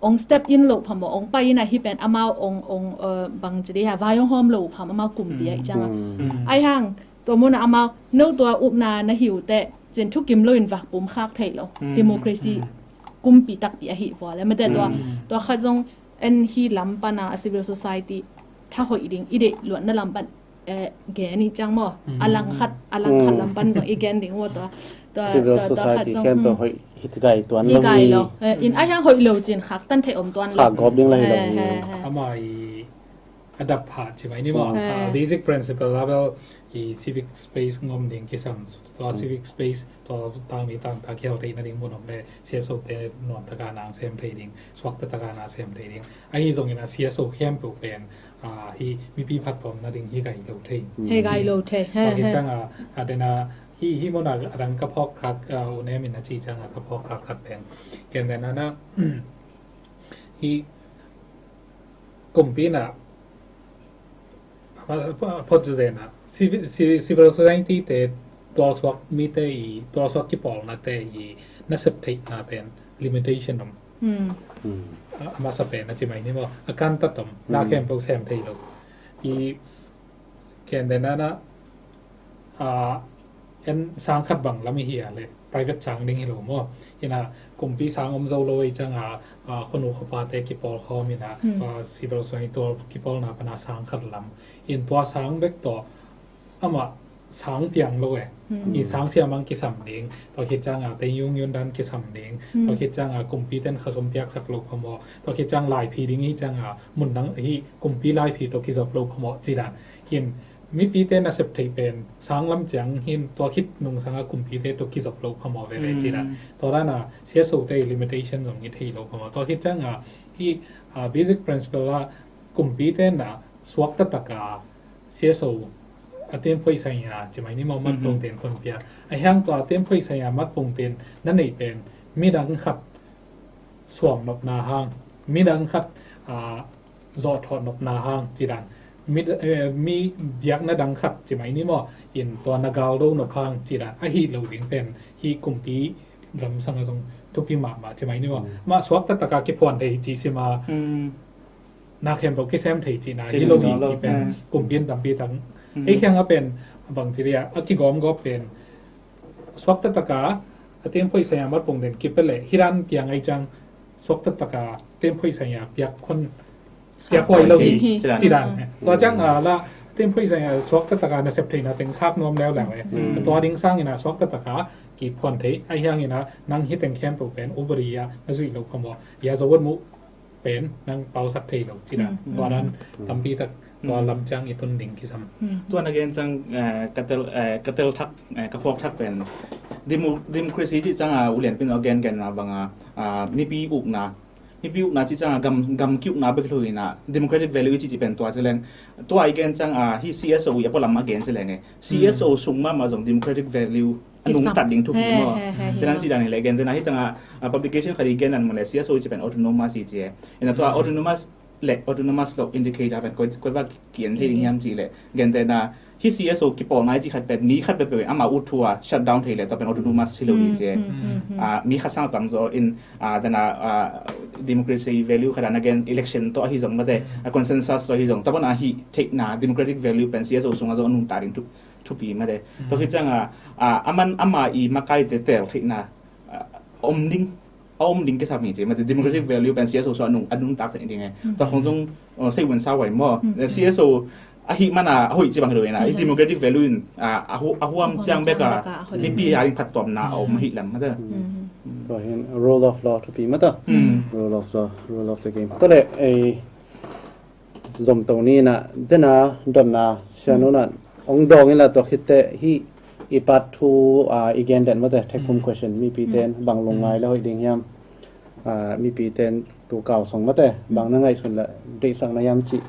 ong step in lo phamo ong pai in ahi pen amau ong, ong, eh, bang ci dei ha vai ong hawm lo pham amau kumpi ai cianga. Ai hang tua muna amau no tua upna na hiu te cin thukim lo in vak pum khak thei lo. Democracy kumpi takpi ahi vua le mate tua, tua khat zong en hi lam pana a civil society tha hoih ding i deih luatna lam pan, eh, gen i ciang maw. A lang khat, a lang khat lam pan zong i gen ding maw tua. Tua, civil tua, tua khat society zong, khem pe hoih hit gai tuan hi lo gai hi lo. Eh, in ai hang hoih lo cin khak tan thei om tuan lo. Khak gawp ding la hi lo hi. Ama i adap pha ci mai ni maw. Basic principle level i civic space ngom ding kisam tua civic space tua tang mi tang ta kial te na ding mun om le C S O te nuam taka nang sem thei ding, suak ta taka na sem thei ding. Ahi zongin a C S O khempeuh pen, ah, hi mipi phattuamna ding hi gai lo thei. Hi gai lo thei. He, he. Ciang a, a dena hi, hi mona a dang ka phawk khak, ah, u nem in a ci ciang a ka phawk khak khat pen. Ken dena na, hi kumpi na, a, a, phot zu zena, civil, ci-, civil society te tualsuak mite i, tualsuak kipawlna te i, nasep theihna pen limitation om. A, a masa pen a ci mai ni maw, a kan tat om, na khempeuh sem thei lo. I ken dena na, a, en sang khat bang lam i hi a le, private sang ding hi lo maw. Ina kumpi sang om zo lo i ciang a, a, khonu khopa te kipawl khawm ina, a, civil society tual kipawlna pana sang khat lam. In tua sang bek tawh, ama sang piang lo e. I sang siamang kisam ding, tua khit ciang a te yung yun dan kisam ding, tua khit ciang a kumpi ten khasum piaksak lo phamawh, tua khit ciang laiphi ding hi ciang a mun dang hi kumpi laiphi tawh kizop lo phamawh ci dan. Hin mipi te nasep theih pen sang lam ciang hin tua khit nung sang a kumpi te tawh kizop lo phamawh veve ci dan. Tua dan a C S O te limitation zong i thei lo phamawh. Tua khit ciang a hi, a, basic principle a kumpi te na suak tatak a C S O a temphoi saia ci mai ni maw, matpong ten khon pia. A hiang tua a temphoi saia matpong ten na nei pen midang khat suam nopna hang, midang khat, a, zawh thawh nopna hang ci dan. Mi, eh, mi biakna dang khat ci mai ni maw, in tua na gal do nop hang ci dan. Ahi lo ding pen hi kumpi lam sang a zong thupi mahmah ci mai ni maw. Mah suak tatak a kiphuan thei ci sima. Na khempeuh kisem thei cihna hi lo hi ci pen kumpi in tampi tak. Ei khiang a pen bang ci dia a kigawmgawp pen suak tatak a a temphoi saia matpong den kipia le hi dan piang ai ciang suak tatak a temphoi saia piak khon piak huai lo hi ci dan. Tua ciang a la Temphoi zang a suak taktak a na sep theihna teng khak nuam leuleu e. Tua ding sangin a suak taktak a kiphuan thei. Ahi hangin a nang hih teng khempeuh pen upadi a na zuih loh phamawh. Ya zawat muh pen nang pausak thei lo cih dan. Tua dan tampi tak tua lam ciang i tun ding kisam. Tua na gen ciang ka tel ka tel thak ka phuak thak pen democracy cih ciang a ulianpin a gen gen na bang a mipi ukna mipi ukna cih ciang a gam gam ki ukna bek lo in a democratic value i cih cih pen tua ci leng tua i gen ciang a hi CSO i a pualam a gen ci leng e CSO sung mahmah zong democratic value a nungtat ding thupi maw. Penang cih dan hi leh gen tena hi tanga publication khat i gen an mun le CSO i cih pen autonomous i ci e. Ina tua autonomous le autonomous lo indicator pen koi koi va kian thei ding hiam cih le gen tena hi CSO kipawlna i cih khat pen mi khat peuhpeuh in ama ut thu a shut down thei le tua pen autonomous hi lo i ci e. Mi khat sang tam zaw in dana democracy value khat a na gen election tawh ahi zong mate a consensus tawh ahi zong tua pan a hi theihna democratic value pen CSO sung a zong a nungta ding thupi mate. Tua khit ciang a a man ama i makai te tel theihna a om ding a om ding kisam hi ci mate democratic value pen CSO sung a nung a nungta theih ding e. Tua khong zong sei wun sa wai maw CSO ahi mana a hoih ci bang hi lo ina i democratic value in a huam ciang bek a mipi a ding phattuamna a om ahi lam mate. Tua hin rule of law thupi mata. Rule of law, rule of the game. Tua le ei zomto ni na dena dotna sianu na ong dong ila tua khitte hi i part two a i gen den mate thekhum question mipi ten bang lungngai le hoih ding hiam. Mipi ten tu kau song mate bang na ngaihsun le deihsak na hiam cih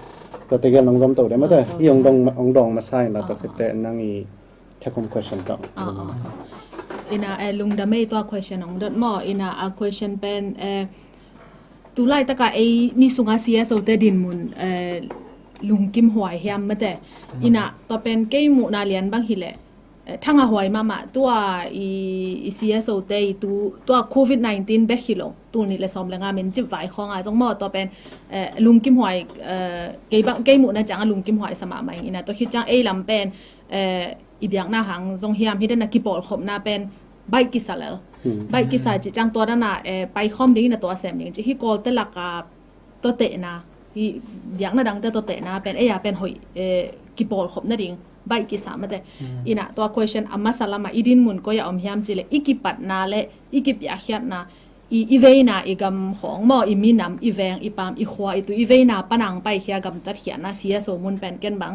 tua tegel nong zomto de mate hi ong dong ong dong masa in la tua khitte nang i thekhum question tawh. Ina lungdam ei tua question ong dot maw ina a question pen tulai taka ei mi sunga CSO te dinmun lungkim huai hiam mate. Ina tua pen kei muhna lian bang hileh thanga huai mahmah tua i CSO te i tu tua covid nineteen bek hi lo tul nih le sawm le nga min cip vai khawnga zong maw tua pen lungkim huai kei muhna cianga lungkim huai sa mahmah ing. Ina tua khit ciang ei lam pen i biakna hang zong hiam hi dena kipawlkhopna pen baih kisa lel. Baih kisa cih ciang tua dana paikhawm ding ina tua sem ding cih hi kawlte laka tua tehna hi biakna dangte tua tehna pen ei a pen hoih kipawlkhopna ding baih kisa mate. Ina tua question a masa lama i dinmun koi a om hiam cih le i kipatna le i kipiakkhiatna i veina i gam khawng maw i minam i veng i pam i khua i tu i veina panang paikhia gamtatkhiatna CSO mun pen ken bang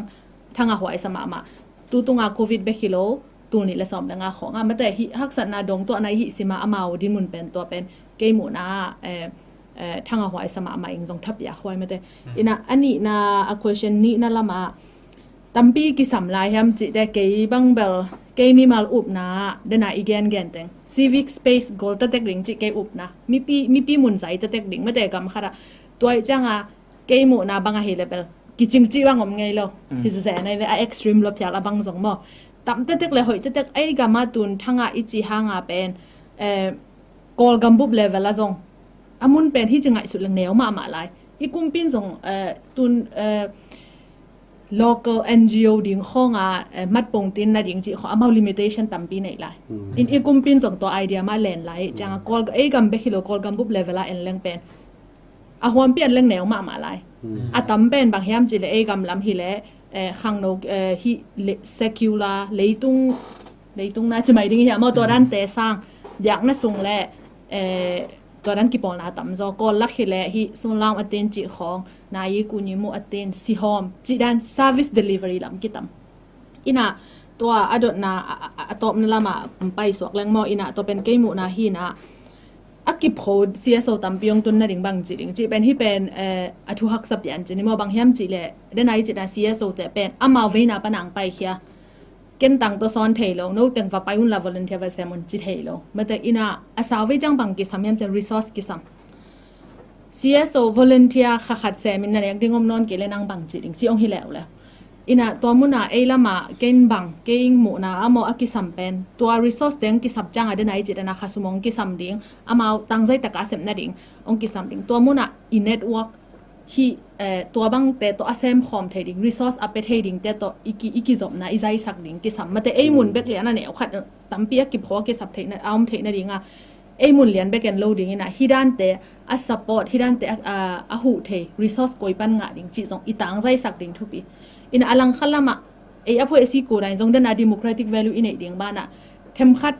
thanga huai sa mahmah. Tutunga covid bek hi lo tul nih le sawm le nga khawnga mate hi haksatna dong tuahna i hih sima amau dinmun pen tua pen kei muhna thanga huai sa mahmah ing zong thapiak huai mate. Ina a nihna a question nihna lama tampi kisam lai hiam cihte kei bang bel kei mimal upna dena i gengen teng civic space gol tatek ding cih kei upna mipi mipi mun zai tatek ding mate gam khatah tua ih cianga kei muhna bang ahi le bel kicing cih bang om ngei lo. Hi zazeh nai ve a extreme lo phial a bang zong maw tam tatek le hoih tatek ei gama tun thanga i ci hanga pen Kawlgam bup level a zong a mun pen hi ci ngaihsut leng neu mahmah lai. I kumpin zong tun local NGO ding khawnga matpong tin na ding cih khaw amau limitation tampi neih lai. In i kumpin zong tua idea mah len lai cianga Kawl ei gam bek hi lo Kawlgam bup level a en leng pen a huampi an leng neu mahmah lai. A tam pen bang hiam cih le ei gam lam hi le khangno hi secular leitung leitung na ci mai ding hi a maw tua dante sang biakna sung le tua dan kipawlna tam zaw Kawl lak hi le hi sunlam a tin cih khawng na i kuni mu a tin sihawm cih dan service delivery lam kitam. Ina tua a dotna a tawpna lama pai suak leng maw ina tua pen kei muhna hi na a kipkho CSO tampi ong tun nading bang ci ding ci pen hi pen a thu haksa pian ci ni maw bang hiam ci le dena i cina CSO te pen amau veina panang paikhia. Ken tang tawh sawn thei lo no teng va pai un la volunteer va sem un ci thei lo mate ina a sau vei ciang bang kisam hiam ci resource kisam. CSO volunteer kha khat semin na nek ding om nawn kei le nang bang ci ding ci ong hi leuleu. Ina tua muna ei lama kein bang kein muhna a maw a kisam pen tua resource teng kisap cianga dena i ci dana kha sum ong kisam ding amau tangzai taka a sem nading ong kisam ding tua muna i network hi tua bangte tawh a sem khawm thei ding resource a pe thei dingte tawh i kizopna i zaisak ding kisam mate ei mun bek lian a neu khat tampi a kipkho a kisap theihna a om theihna dinga ei mun lian bek en lo dingina hi dante a support hi dante a huh thei resource koi pan ngah ding cih zong i tangzaisak ding thupi. Ina a langkhat lamah ei a phuaisi ko dan zong dena democratic value i neih ding banah themkhat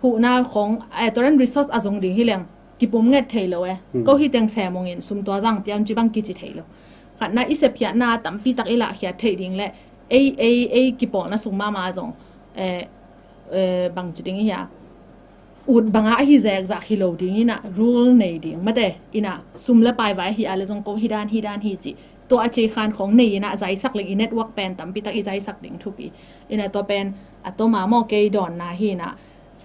huhna khong, eh, tua dan resource a zong ding hi leng kipum nget thei lo e. Ko hi teng semongin sum tua zang piam ci bang kici thei lo. Khatna i sepkhiatna tampi tak i lahkhiat theih ding le ei ei ei kipawlna sung mahmah zong, eh, eh, bangci ding i hia, ut banga ahi zekzak hi lo ding ina rule nei ding mate ina sum le pai vai ahi a le zong ko hi dan hi dan hi ci tua a cei khan khong nei ina zaisak leng i network pen tampi tak i zaisak ding thupi ina tua pen a toma maw kei dawnna hi ina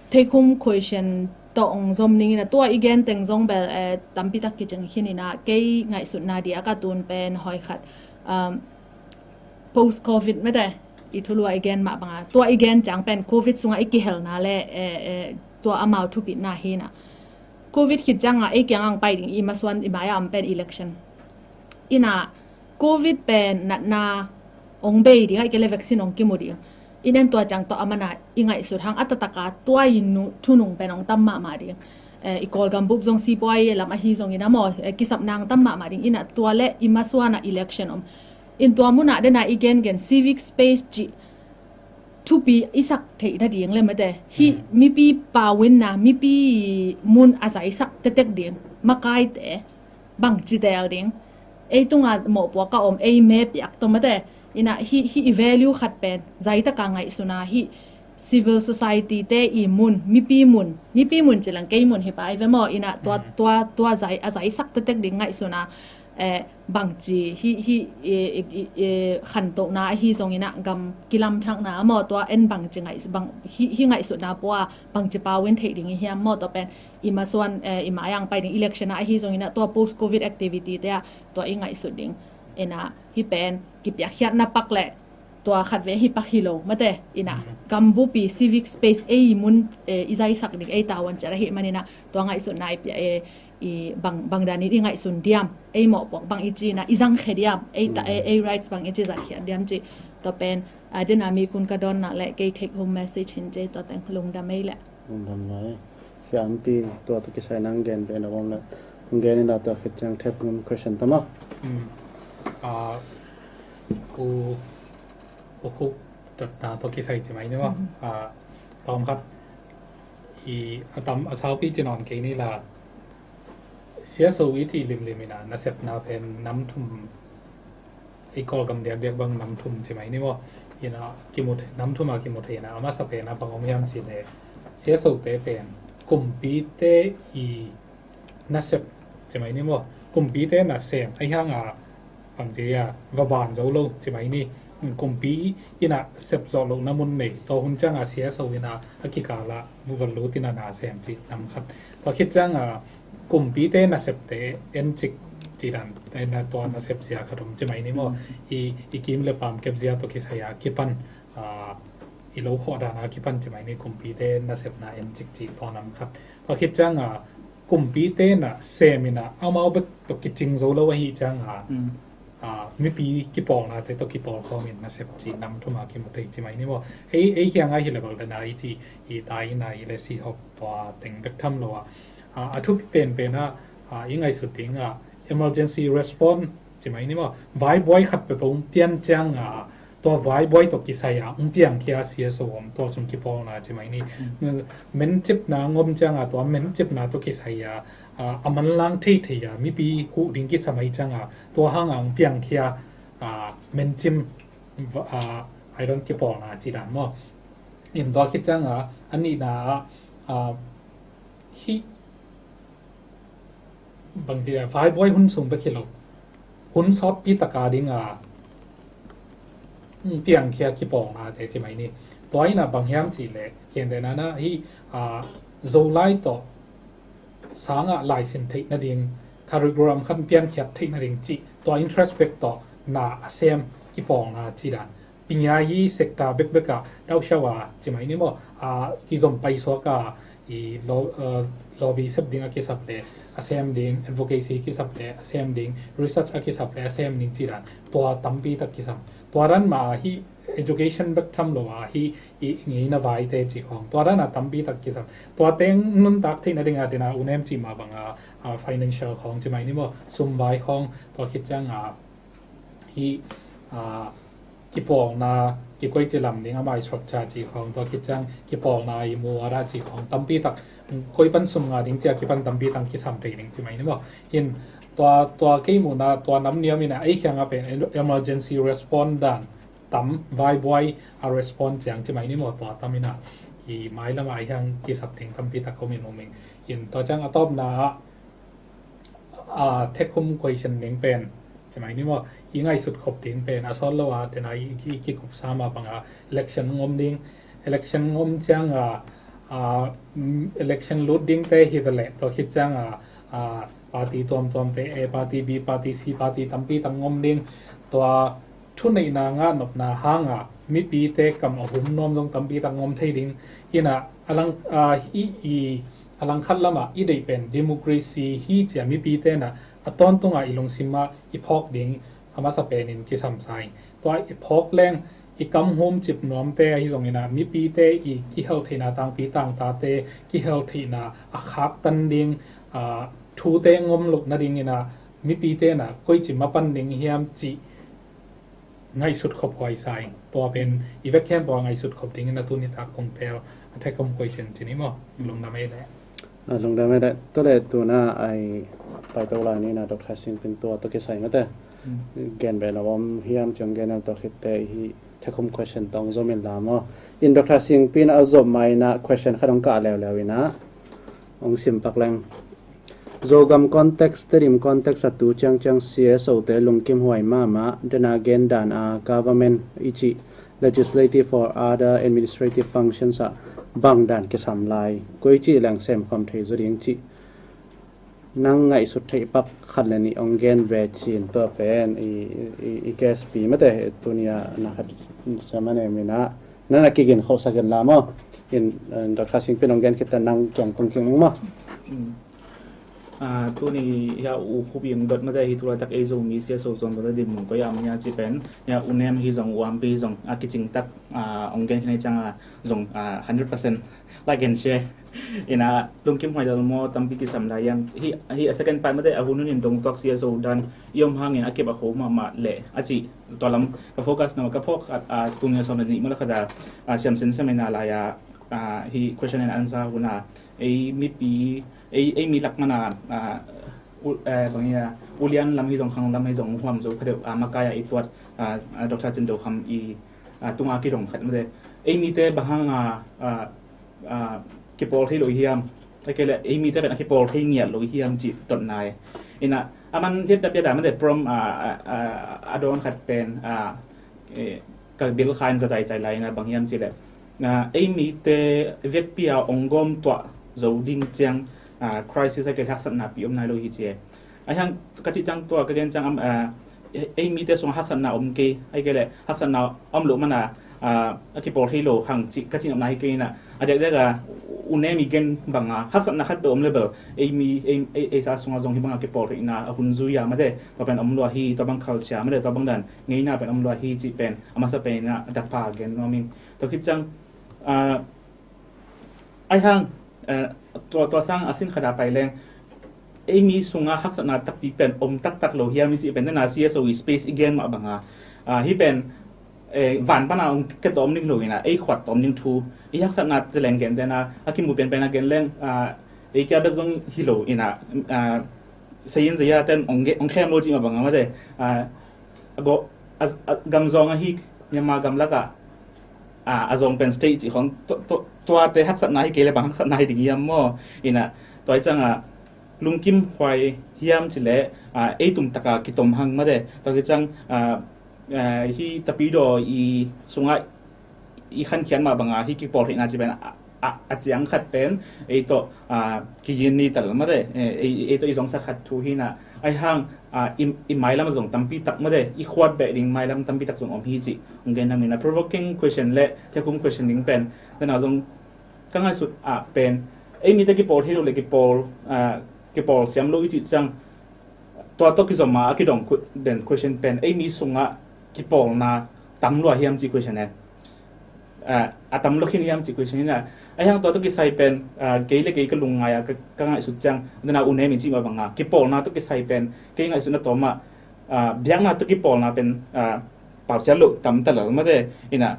take home question tawh ong zom ning ina tua i gen teng zong bel, eh, tampi tak kicing khin ina kei ngaihsutna dia ka tun pen hoi khat, um, post covid mate i thulua i gen mah banga tua i gen ciang pen covid sunga i kihelna le, eh, eh, tua amau thupitna hi ina covid khit cianga ei kiang ang pai ding i masuan i maya om pen election ina covid pen natna ong bei ding ai kele vaccine ong kimu ding inen tua ciang tua amana i ngaihsut hang a tataka tua i nu thunung pen ong tam mahmah ding, eh, i Kawlgam bup zong sipuai lam ahi zong ina maw, eh, kisap nang tam mahmah ding ina tua le i masuana election om in tua muna dena i gengen civic space ci thupi i sak theih nading le mate hi mipi pawinna mipi mun a zaisak tetek ding makaite bang ci tel ding ei tunga mawhpuak ka om ei me piak to mate ina hi hi i value khat pen zaitaka ngaihsuna hi civil society te i mun mipi mun mipi mun cilang kei mun hi pai ve maw ina tua tua tua zai a zaisak tetek ding ngaihsuna, eh, bangci hi hi, eh, eh, eh, eh, khantohna ahi zongina gam kilamthakna maw tua en bangci ngaih bang hi hi ngaihsutna pua bangci pawin theih ding i hiam maw tua pen i masuan, eh, i mayang pai ding election a ahi zongina tua post covid activity te ah tua i ngaihsut ding ina hi pen kipiakkhiatna pak le tua khat ve hi pak hi lo mate ina gambupi civic space ei mun, eh, i zaisak ding ei tawan ciat ahi manina tua ngaihsutna i pia, eh, i bang bang danin i ngaihsun diam ei mawhpuak bang i cina i zangkhe diam ei ta ei, ei rights bang i ci zaikhia diam ci tua pen, ah, dena mi kun ka dawnna le kei take home message hin ci tua teng lungdam ei le. Lungdam lai. Siampi tua tua kisai nang gen pen a bom le nang gen ina tua khit ciang take home question tama. Ku u khuk tatna tua kisai ci mai ni maw. Tawm khat i a tam a saupi ci nawn kei ni la siaso i ci limlim ina nasepna pen nam thum i Kawlgam diakdiak bang nam thum ci mai ni maw. Ina kimu thei nam thum a kimu thei ina a masa pen a bang om hiam ci le siaso te pen kumpi te i nasep ci mai ni maw. Kumpi te nasem a hiang a bangci a va ban zo lo ci mai ni. Kumpi ina sep zawh lohna mun nei tua hun cianga siaso ina a kikala vuval lut ina nasem ci nam khat. Tua khit cianga kumpi te nasep te encik ci dan ina tua nasep zia khat om ci mai ni maw. I, i kim le pam kep zia tua kisai a kipan, ah, i lo khawh dana kipan ci mai ni kumpi te nasepna encik ci tua nam khat. Tua khit cianga kumpi te nasem ina amau bek tua kicing zo lo ahi cianga, ah, mipi kipawlna te tua kipawl khawmin nasep ci nam thuma kimu thei ci mai ni maw. Ei, ei kianga hi le bal dana i ci i tai ina i le si hop tua teng bek tham lo a. Ah, a thupi penpen a, ah, i ngaihsut dinga emergency response ci mai ni maw. Vaibuai khat pepo pian cianga tua vaibuai tawh kisai a ung piangkhia siaso om tua sung kipawlna ci mai ni. Mencipna ngom cianga tua mencipna tua kisai a, a, a manlang theithei a mipi huh ding kisa mai cianga tua hanga ung piangkhia, a, mencim, a, ai don kipawlna ci dan maw. In tua khit cianga a nihna a, a, hi bangci a vaibuai hun sung bek hi lo hun sawtpi taka dinga piangkhia kipawlna te ci mai ni. Tua ina bang hiam ci le kian te nana hi, a, Zolai tawh sanga laisin theih nading curriculum khan piankhiat theih nading ci tua interest bek tawh na a sem kipawlna ci dan. Pinyayi sekta bekbeka dauhsiawa ci mai ni maw. A, kizom paisuaka i lo, a, lobby sep ding a kisap le a sem ding, advocacy kisap le a sem ding, research a kisap le a sem ding ci dan. Tua tampi tak kisam. Tua dan ma hi education bek tham lo a hi i ngeina vaite ci khong. Tua dan a tampi tak kisam. Tua teng nuntak theih nadinga dena unem ci ma banga, a, financial khong ci mai ni maw. Sum vai khong tua khit cianga hi, a, kipawlna, kikoi ci lam ding, amah i structure ci khawng, tua khit ciang kipawlna i mu a dah ci khawng tampi tak, koi pan sum nga ding cia kipan tampi tak kisam thei ding ci mai ni maw. In tua, tua kei muhna, tua nam niam ina ei khiang a pen emergency response dan tam, vaibuai a response ciang ci mai ni maw, tua tam ina i mailam a i hiang kisap ding tampi tak om in um in. In tua ciang a tawpna ah, a, thekhum question ding pen ci mai ni maw, i ngaihsut khop ding pen a sawt lo a, tena i, i kikup sa mah bang a election ngom ding, election ngom ciang a, a, mm, election lut ding te hi ta leh, tua khit ciang a, a, party tuamtuam te, A party, B party, C party tampi tak ngom ding, tua thuneihna ngah nopna hang a mipite kam a hum nuam zong tampi tak ngom thei ding. Ina a lang, a, hi i a langkhat lamah i deih pen democracy hi cia mipite na a tawntung a i lungsim ah i phawk ding a masa pen in kisam sa ing. Tua i phawk leng i kam hum cip nuamte ahi zong ina mipite i kihel theihna tangpi tangtate kihel theihna a khaktan ding, a, thute ngom loh nading ina mipite na koici mapan ding hiam cih ngaihsut khop huai sa ing. Tua pen i vek khempeuh a ngaihsut khop ding ina tuni tak kong tel a thekhum question ci ni maw. Lungdam ei leh. A, lungdam ei leh. Tua leh tuna a i paito lai ni ina Doctor Singpin tua tawh kisai mate. Hmm. Gen beh na om hiam ciang gen a tua khitte i thekhum question tawh zom in la maw. In Doctor Singpin a zom ma ina question khat hong kah leuleu ina hong sim pak leng. Zogam context, Tedim context a tu ciangciang C S O te lungkim huai mahmah, dena gen dan a government i cih legislative or other administrative functions ah bang dan kisam lai, koi cih leng sem khawm thei zaw ding cih nang ngaihsut theih pak khat le nih ong gen ve cin tua pen i, i, i guest pi mate tuni a na khat sama ne mina nana kigin khosak in la maw. In, eh, Doctor Singpin ong gen khit ta nang kiang tung king ning maw. Mm. Ah, tuni hia u Khup Ing dot mate hi tu laitak ei Zomi C S O zong dot a dim mung ko ya mung ya ci pen hia u Nem hi zong u Ampi hi zong a kicing tak, ah, ong gen khin hi ciang a zong, ah, hundred percent like and share. Ina lungkim huai lel maw tampi kisam lai hiam. Hi, hi a second part mate a hun hun in dong tuak C S O dan i om hangin a kip a kho mahmah leh a ci tua lam ka focus na ka focus a, a tuni a sawm le nih mula khat a, a siam sin seminar lai a, a hi question and answer hun a ei mipi ei, ei mi lak man a, a, u, eh, bang ia ulian lam hi zong khang lam hi zong huam zo kha deuh a makai a i tuat, a, a Doctor Cin Do Kham i, a, tunga kidong khat mate ei mite bang hang a, a, a, kipawl thei lo hiam. Takei le ei mite pen a kipawl thei ngiat lo hiam ci dot nai. Ina aman hiat dap ia da mate prom, a, a, a, a dawn khat pen, a, eh, ka bil khan za cai cai lai na bang hiam ci le. Na ei mite vekpi a ong gom tuah zo ding ciang, a, crisis a kei haksatna pi om nai lo hi ci e. A hiang ka ci ciang tua ka gen ciang am, a, ei mite sung haksatna om kei, ai kei le haksatna om lo mana, a, a kipawl thei lo hang ci ka ci ngam na hi kei na. A dek dek a u Nem i gen bang a haksatna khat pe om le bel ei mi ei, ei, ei sa sung a zong hi bang a kipawl thei na a hun zui a mate tua pen om lua hi tua bang khal cia mate tua bang dan ngeina pen om lua hi cih pen a masa pen a dakpa gen nuam ing. Tua khit ciang, ah, ai hang, eh, tua, tua sang a sin khat a pai leng ei mi sungah haksatna takpi pen om taktak lo hiam i cih pen tena C S O i space i gen mah banga, ah, hi pen, eh, van pana ong ke tawm ding lo ina ei khuat tawm ding thu i haksatna celeng gen tena a kimu pen pen a gen leng, ah, ei kia bek zong hi lo ina, ah, sayin zaya ten ong ge, ong khem lo cih mah banga mate, ah, a go a, a, gamzawng ahi Myanmar gamlak ah, a, a zawng pen state cih khong tuate haksatna hi kei le bang haksatna hi ding hiam maw? Ina tua hi ciang a lungkim huai hiam ci le, a, ei tum taka kitom hang mate tua hi ciang, a, a, hi tapidaw i sungah i khankhiat mah banga hi kipawl theihna ci pen a, a, a ciang khat pen ei tawh, a, kiyin ni tal mate, e, ei, ei tawh i zongsak khat thu hi na ai hang, a, i, i mailam zong tampi tak mate i khuat beh ding mailam tampi tak zong om hi ci. Ong gen na mina provoking question le thekhum question ding pen tena zong ka ngaihsut a pen ei mite kipawl thei lo le kipawl, a, kipawl siam lo i cih ciang tua tawh kizom a a kidong den question pen ei mi sungah kipawlna tam lua hiam ci question e. A, a tam lua khin hiam ci question ina a hiang tua tawh kisai pen, a, kei le kei ka lungngai a ka, ka ngaihsut ciang dena u Nem i ci mah banga kipawlna tawh kisai pen kei ngaihsutna tawmah, a, biakna tawh kipawlna pen, a, pausiat loh tam talal mate. Ina,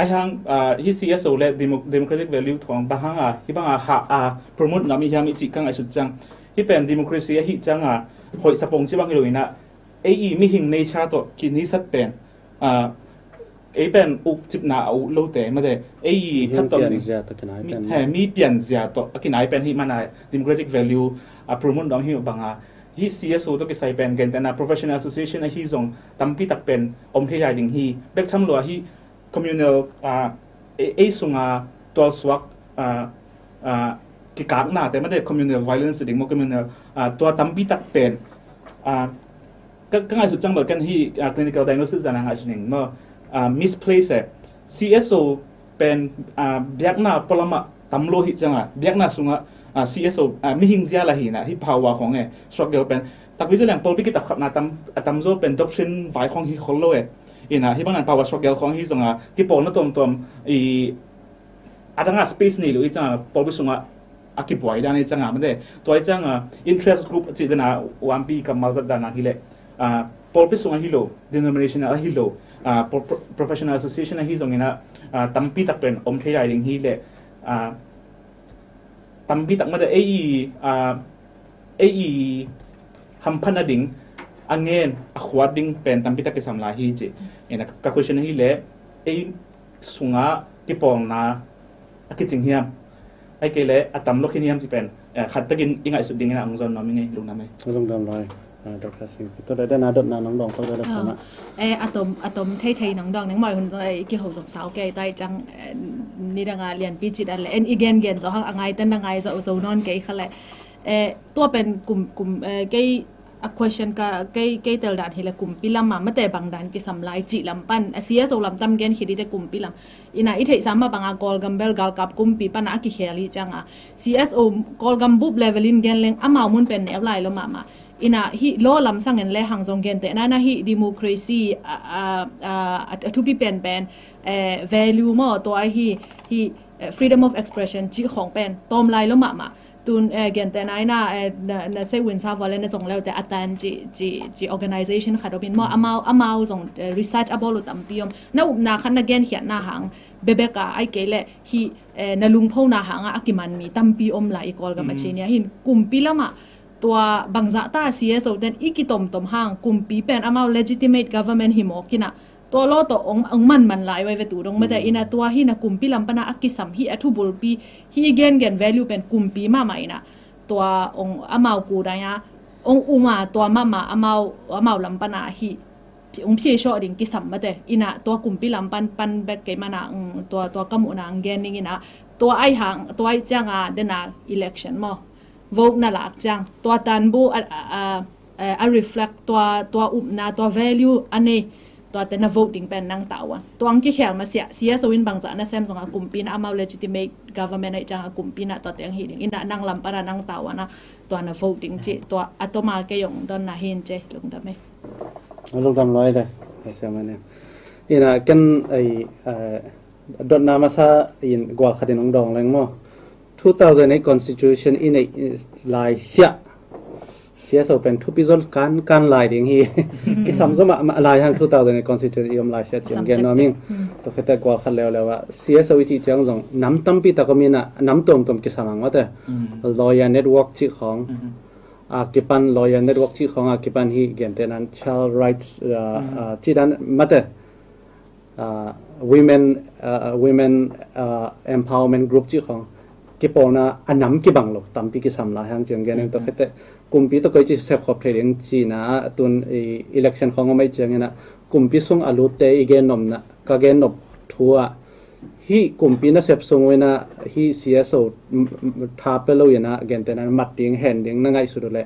ahi hang, ah, hih C S O le demo-, democratic value thawng bang hang a, hih bang a ha, a, promote nuam i hiam i cih ka ngaihsut ciang. Hih pen democracy ahi ciang a, hoih sapong ci bang hi lo ina, ei i mihing nature tawh kinisat pen, ah, ei pen ukcipna a uh lote mate, ei i phat tawh pianzia tawh kinai mi, pen he, mi pianzia tawh a kinai pen hih man a democratic value a promote nuam hi bang a, hih C S O tawh kisai pen gentehna professional association ahi zong tampi tak pen om thei lai ding hi. Bek tham lua hih communal, ah, ei, ei sunga tualsuak, ah, ah, kikaknate mate communal violence ding maw communal, ah, tua tampi tak pen, ah, ka, ka ngaihsut ciang bel ken hih, ah, clinical diagnosis zana ngaihsut ning maw, ah, misplace eh. C S O pen, ah, biakna pualamah tam lo hi cianga, biakna sungah, ah, C S O, ah, mihing zia la hina, hih power khong eh, struggle pen. Takpi zia liang pawlpi kitapkhapna tam, a tamzaw pen doctrine vai khong hi khol lo eh. Ina, hih bang nan power struggle khong hi zonga, kipawlna tuamtuam, i, a danga space nei lo i cianga, pawlpi sungah, a kibuai dan i cianga, mate. Tua i cianga, interest group a cih dana, uampi kammal zat dana hi leh. Ah, pawlpi sungah hi lo, denominational a hi lo, ah, pro-, pro-, professional association a hi zongina, ah, tampi tak pen om thei lai ding hi leh, ah, tampi tak mate ei i, ah, ei i hamphat a ding, a ngen, a khuat ding pen tampi tak kisam lai hi ci. Ina ka question hi leh, ei sungah kipawlna a kicing hiam? Ai kei leh a tam lo khin hiam ci pen, eh, khat takin i ngaihsut dingin a hong zon nuam i ngei lungdam ei. Lungdam lai. Ah, Doctor Sing. Tua dai dana dotna nong dong tua dai la sama. Eh, a tom, a tom thei thei nong dong neng moi hun zong, eh, kiho zong sau kei tai ciang, eh, nidanga lianpi cit an le. En i gen gen zo hang a ngai ten na ngai zo zo non kei kha le. Eh, tua pen kum, kum, eh, kei a question ka, kei, kei tel dan hi le kumpi lama mate bang dan kisam lai cih lam pan. A C S O lam tam gen hi di te kumpi lam. Ina i theihsa mah banga Kawlgam bel galkap kumpi pana a kikhel hi cianga. C S O Kawlgam bup level in gen leng amau mun pen neu lai lo mahmah. Ina hih law lam sangen le hang zong gentehna na hih democracy, a, a, a, a thupi penpen, eh, value maw tua hi, hih, eh, freedom of expression cih khong pen tawm lai lo mahmah. Tun, eh, gentehna ina, eh, na, na sei win sa vua le na zong leute a tan ci, ci, ci organization khat opin maw amau, amau zong, eh, research a bawl uh tampi om. Na upna khat na genkhiatna hang bebek a ai kei le hih, eh, na lungphona hanga a kiman mi tampi om lai i Kawlgam a ci nia hin kumpi lama tua bangzah ta C S O ten i kitomtom hang kumpi pen amau legitimate government hi mawk ina tua law tawh ong, ong manman lai vai ve tu dong mate ina tua hi na kumpi lam pana a kisam hi a thubulpi hi gengen value pen kumpi mahmah ina tua ong amau ku dai a ong uma tua mahmah amau, amau lam pana hi ong phi shawh ding kisam mate ina tua kumpi lam pan, pan bek kei mana, mm, tua, tua ka muhna ang gen ning ina tua ai hang, tua ai cianga dena election maw vote na lak ciang tua tanbu a, a, a, a reflect tua, tua upna, tua value a nei, tua te na vote ding pen nang tauan. Tua ang kikhel masiah, C S O in bangzah na sem zonga kumpi na amau legitimate government ai cianga kumpi na tua te ang hi ding. Ina nang lam pana nang tauan a tua na vote ding ci, tua a toma kei ong don na hin ci, lungdam ei. Lungdam loi das, ina ken ai, eh, dotna masa in gual khat in ong dong leng maw. Two thousand eight constitution i neih lai siah C S O pen thupi zol kan, kan lai ding hi. Kisam zom a, a lai hang two thousand eight constitution i om lai siah ciang gen nuam ing. Tua khete gual khat leuleu a C S O i cih ciang zong nam tampi tak om ina nam tuamtuam kisam ang mate. Lawyer network cih khong. A kipan lawyer network cih khong a kipan hi gentehnan child rights, uh, uh, cih dan mate. Uh, women, uh, women, uh, empowerment group cih khong kipawlna a nam kibang lo tampi kisam lai hang ciang gen tua khete kumpi tawh koi ci sepkhop thei ding cina tun i election khong om ai ciang ina kumpi sung a lutte i gen nopna ka gen nop thu a hi kumpi na sep sung ina hi C S O tha pe lo ina gentehnan mat ding hen ding na ngaihsut uh le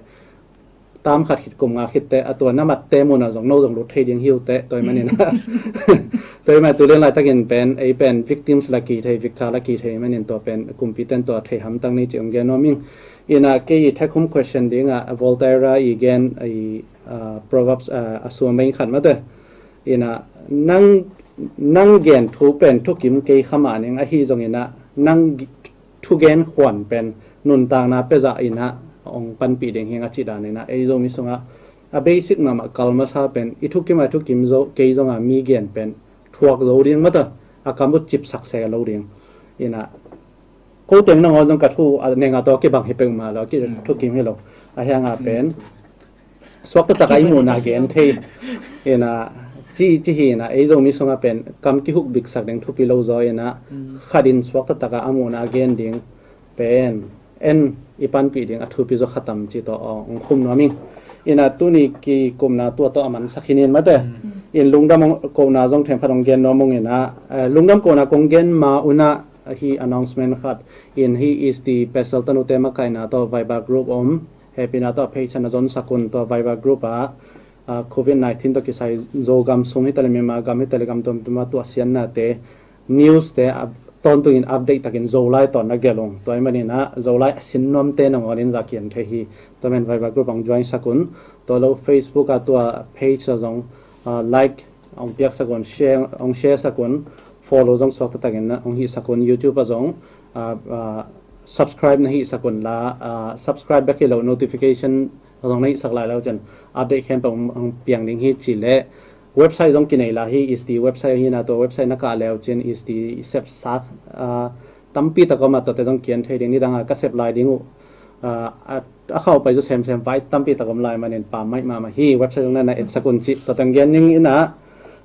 tam khat khit kum nga khitte a tua na matte muna zong no zong lut thei ding hiute toi manin toi ma tu lian lai takin pen ei pen victims la ki thei victor la ki thei manin tua pen kumpi ten tua thei hamtang ni ci ong gen nuam ing. Ina kei i thekhum question dinga Voltaire i gen i, uh, proverbs, uh, a suam beng khat mate ina nang, nang gen thu pen thukim kei khama ning ahi zong ina nang thugen khuan pen nuntakna pezah ina ong panpih ding hi nga cih dan ina ei Zomi sunga A basic mahmah kal masa pen i thukim a i thukim zo kei zonga mi gen pen thuak zo ding mata, a kam uh cipsak se lo ding. Ina ko teng nangawn zong ka thu a nenga tawh kibang hi peuhmah lo, ki thukim hi lo. A hianga pen suakta taka i muhna gen thei. Ina ci ci hi ina ei Zomi sunga pen kam kihuk biksak ding thupi lo zaw ina khatin suakta taka a muhna gen ding pen en i panpih ding a thupi zaw khatam ci tawh ong khum nuam ing. Ina tuni kikumna tua tawh a mansak hi nin mate. In lungdam kohna zong themkhat ong gen nuam ung ina lungdam kohna kong gen ma una hi announcement khat in hi Isti Pastor Tanute makaihna tawh Viber group om hepina tawh page na zon sakun tawh Viber group a covid nineteen tawh kisai Zogam sung hi tale Myanmar gam hi tale gam tuamtuama tuah siannate news te tawntungin update takin Zolai tawn na gelung tua i maninah Zolai a sin nuamte nangawnin zakian thei hi. Tua men Viber group ang join sakun tua lo Facebook a tua page a zong like ong piak sakun share ong share sakun follow zong suakta takin ong hih sakun YouTube a zong subscribe na hih sakun la subscribe bek hi lo notification zong na hih sak lai lo cin update khempeuh ang piang ding hi ci le website zong kinei la hi Isti website hi na tua website na kah leu cin Isti sepsak tampi tak om a tuate zong kian thei ding nidang a ka sep lai ding uh a khauh pai zu semsem vai tampi tak om lai manin pam maih mahmah hi website zong na na et sakun cih tua teng gen ning ina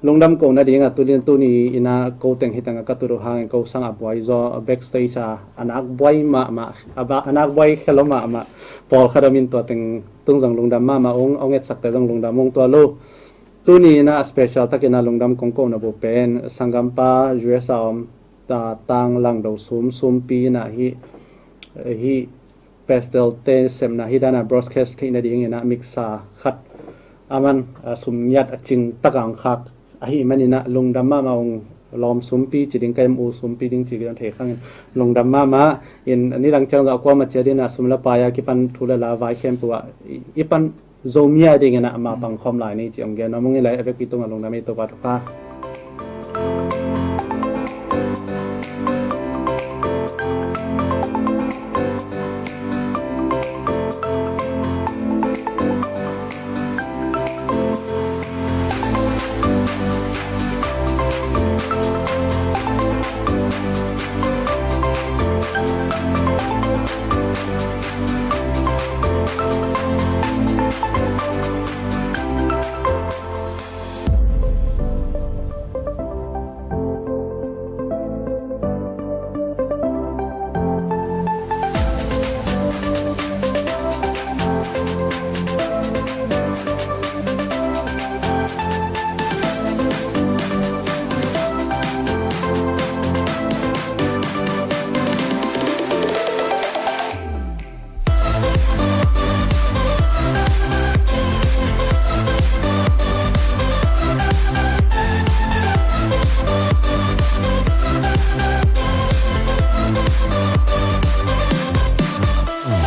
lungdam ko nadinga tulin tuni ina ko teng hitanga ka tut uh hangin ko sang a buai zaw backstage a a nak buai mahmah a nak buai khelo mahmah pawlkhat om in tua teng tung zong lungdam mahmah ung ong etsakte zong lungdam ung tua lo. Tuni ina a special takina lungdam kong kona bu pen sanggampa U S a om tang langdo sum sumpi ina hi hi Pastor te sepna hi dana broadcast theihna dingina miksa khat aman sum ngiat a cing takang khak ahi manina lungdam mahmah ung lawm sumpi ci ding ka em u sumpi ding ci ding thei khangin lungdam mahmah in nidang ciang zah kuama cia dina sum la paya kipan thu la la vai khempua i pan Zomia dingina ma pang khawm lai ni ci ong gen a mung i lai a vekpi tunga lungdam i topa thupha.